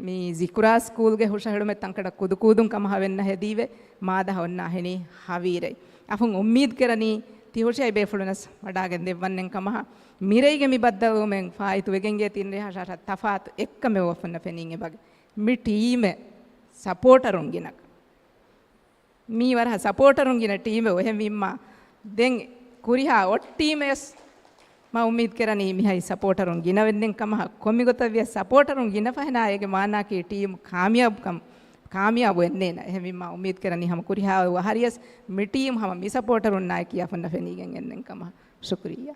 މި ޒިކުރާ ސްކޫލްގެ ހުށަހެޅުމެއް ތަންކަޑަ ކުދުކޫދުން ކަމަށް ހަވެންނަ ހެދީވެ، މާދަހަ އޮންނާހެނީ ހަވީރެއް. އަފުން އުއްމީދު ކެރަނީ ތި ހުށިހައި ބޭފުޅުންނަސް ވަޑާގެން ދެއްވަންނެން ކަމަށް. މިރޭގެ މި ބައްދަލުވުމެއް ފާއިތުވެގެން ގޭ ތިން ރޭހާ ޝާޝާ ތަފާތު އެއްކަމެއް އަފުންނަށް ފެނީގެ ބަގެ. މި ޓީމެއް ސަޕޯޓަރުން ގިނަ. މީ ވަރަހަ ސަޕޯޓަރުން ގިނަ ޓީމެއް. އެހެންވީމާ ދެން ކުރިހާ އޮތް ޓީމެއް ވެސް މާ އުއްމީދު ކެރަނީ މިހައި ސަޕޯޓަރުން ގިނަވެންދެން ކަމަށް. ކޮންމި ގޮތަށް ވިޔަސް ސަޕޯޓަރުން ގިނަ ފަހެނާ އޭގެ މާނާކީ ޓީމް ކާމިޔާބު ކަމް، ކާމިޔާބު ވެންނޭނަ. އެހެންވީމާ އުއްމީދު ކެރަނީ ހަމަ ކުރިހާ އަހަރިޔަސް މި ޓީމް ހަމަ މި ސަޕޯޓަރުންނާއެކީ އަފުންނަށް ފެނީގެން އެންނެން ކަމަށް. ޝުކުރިއްޔާ.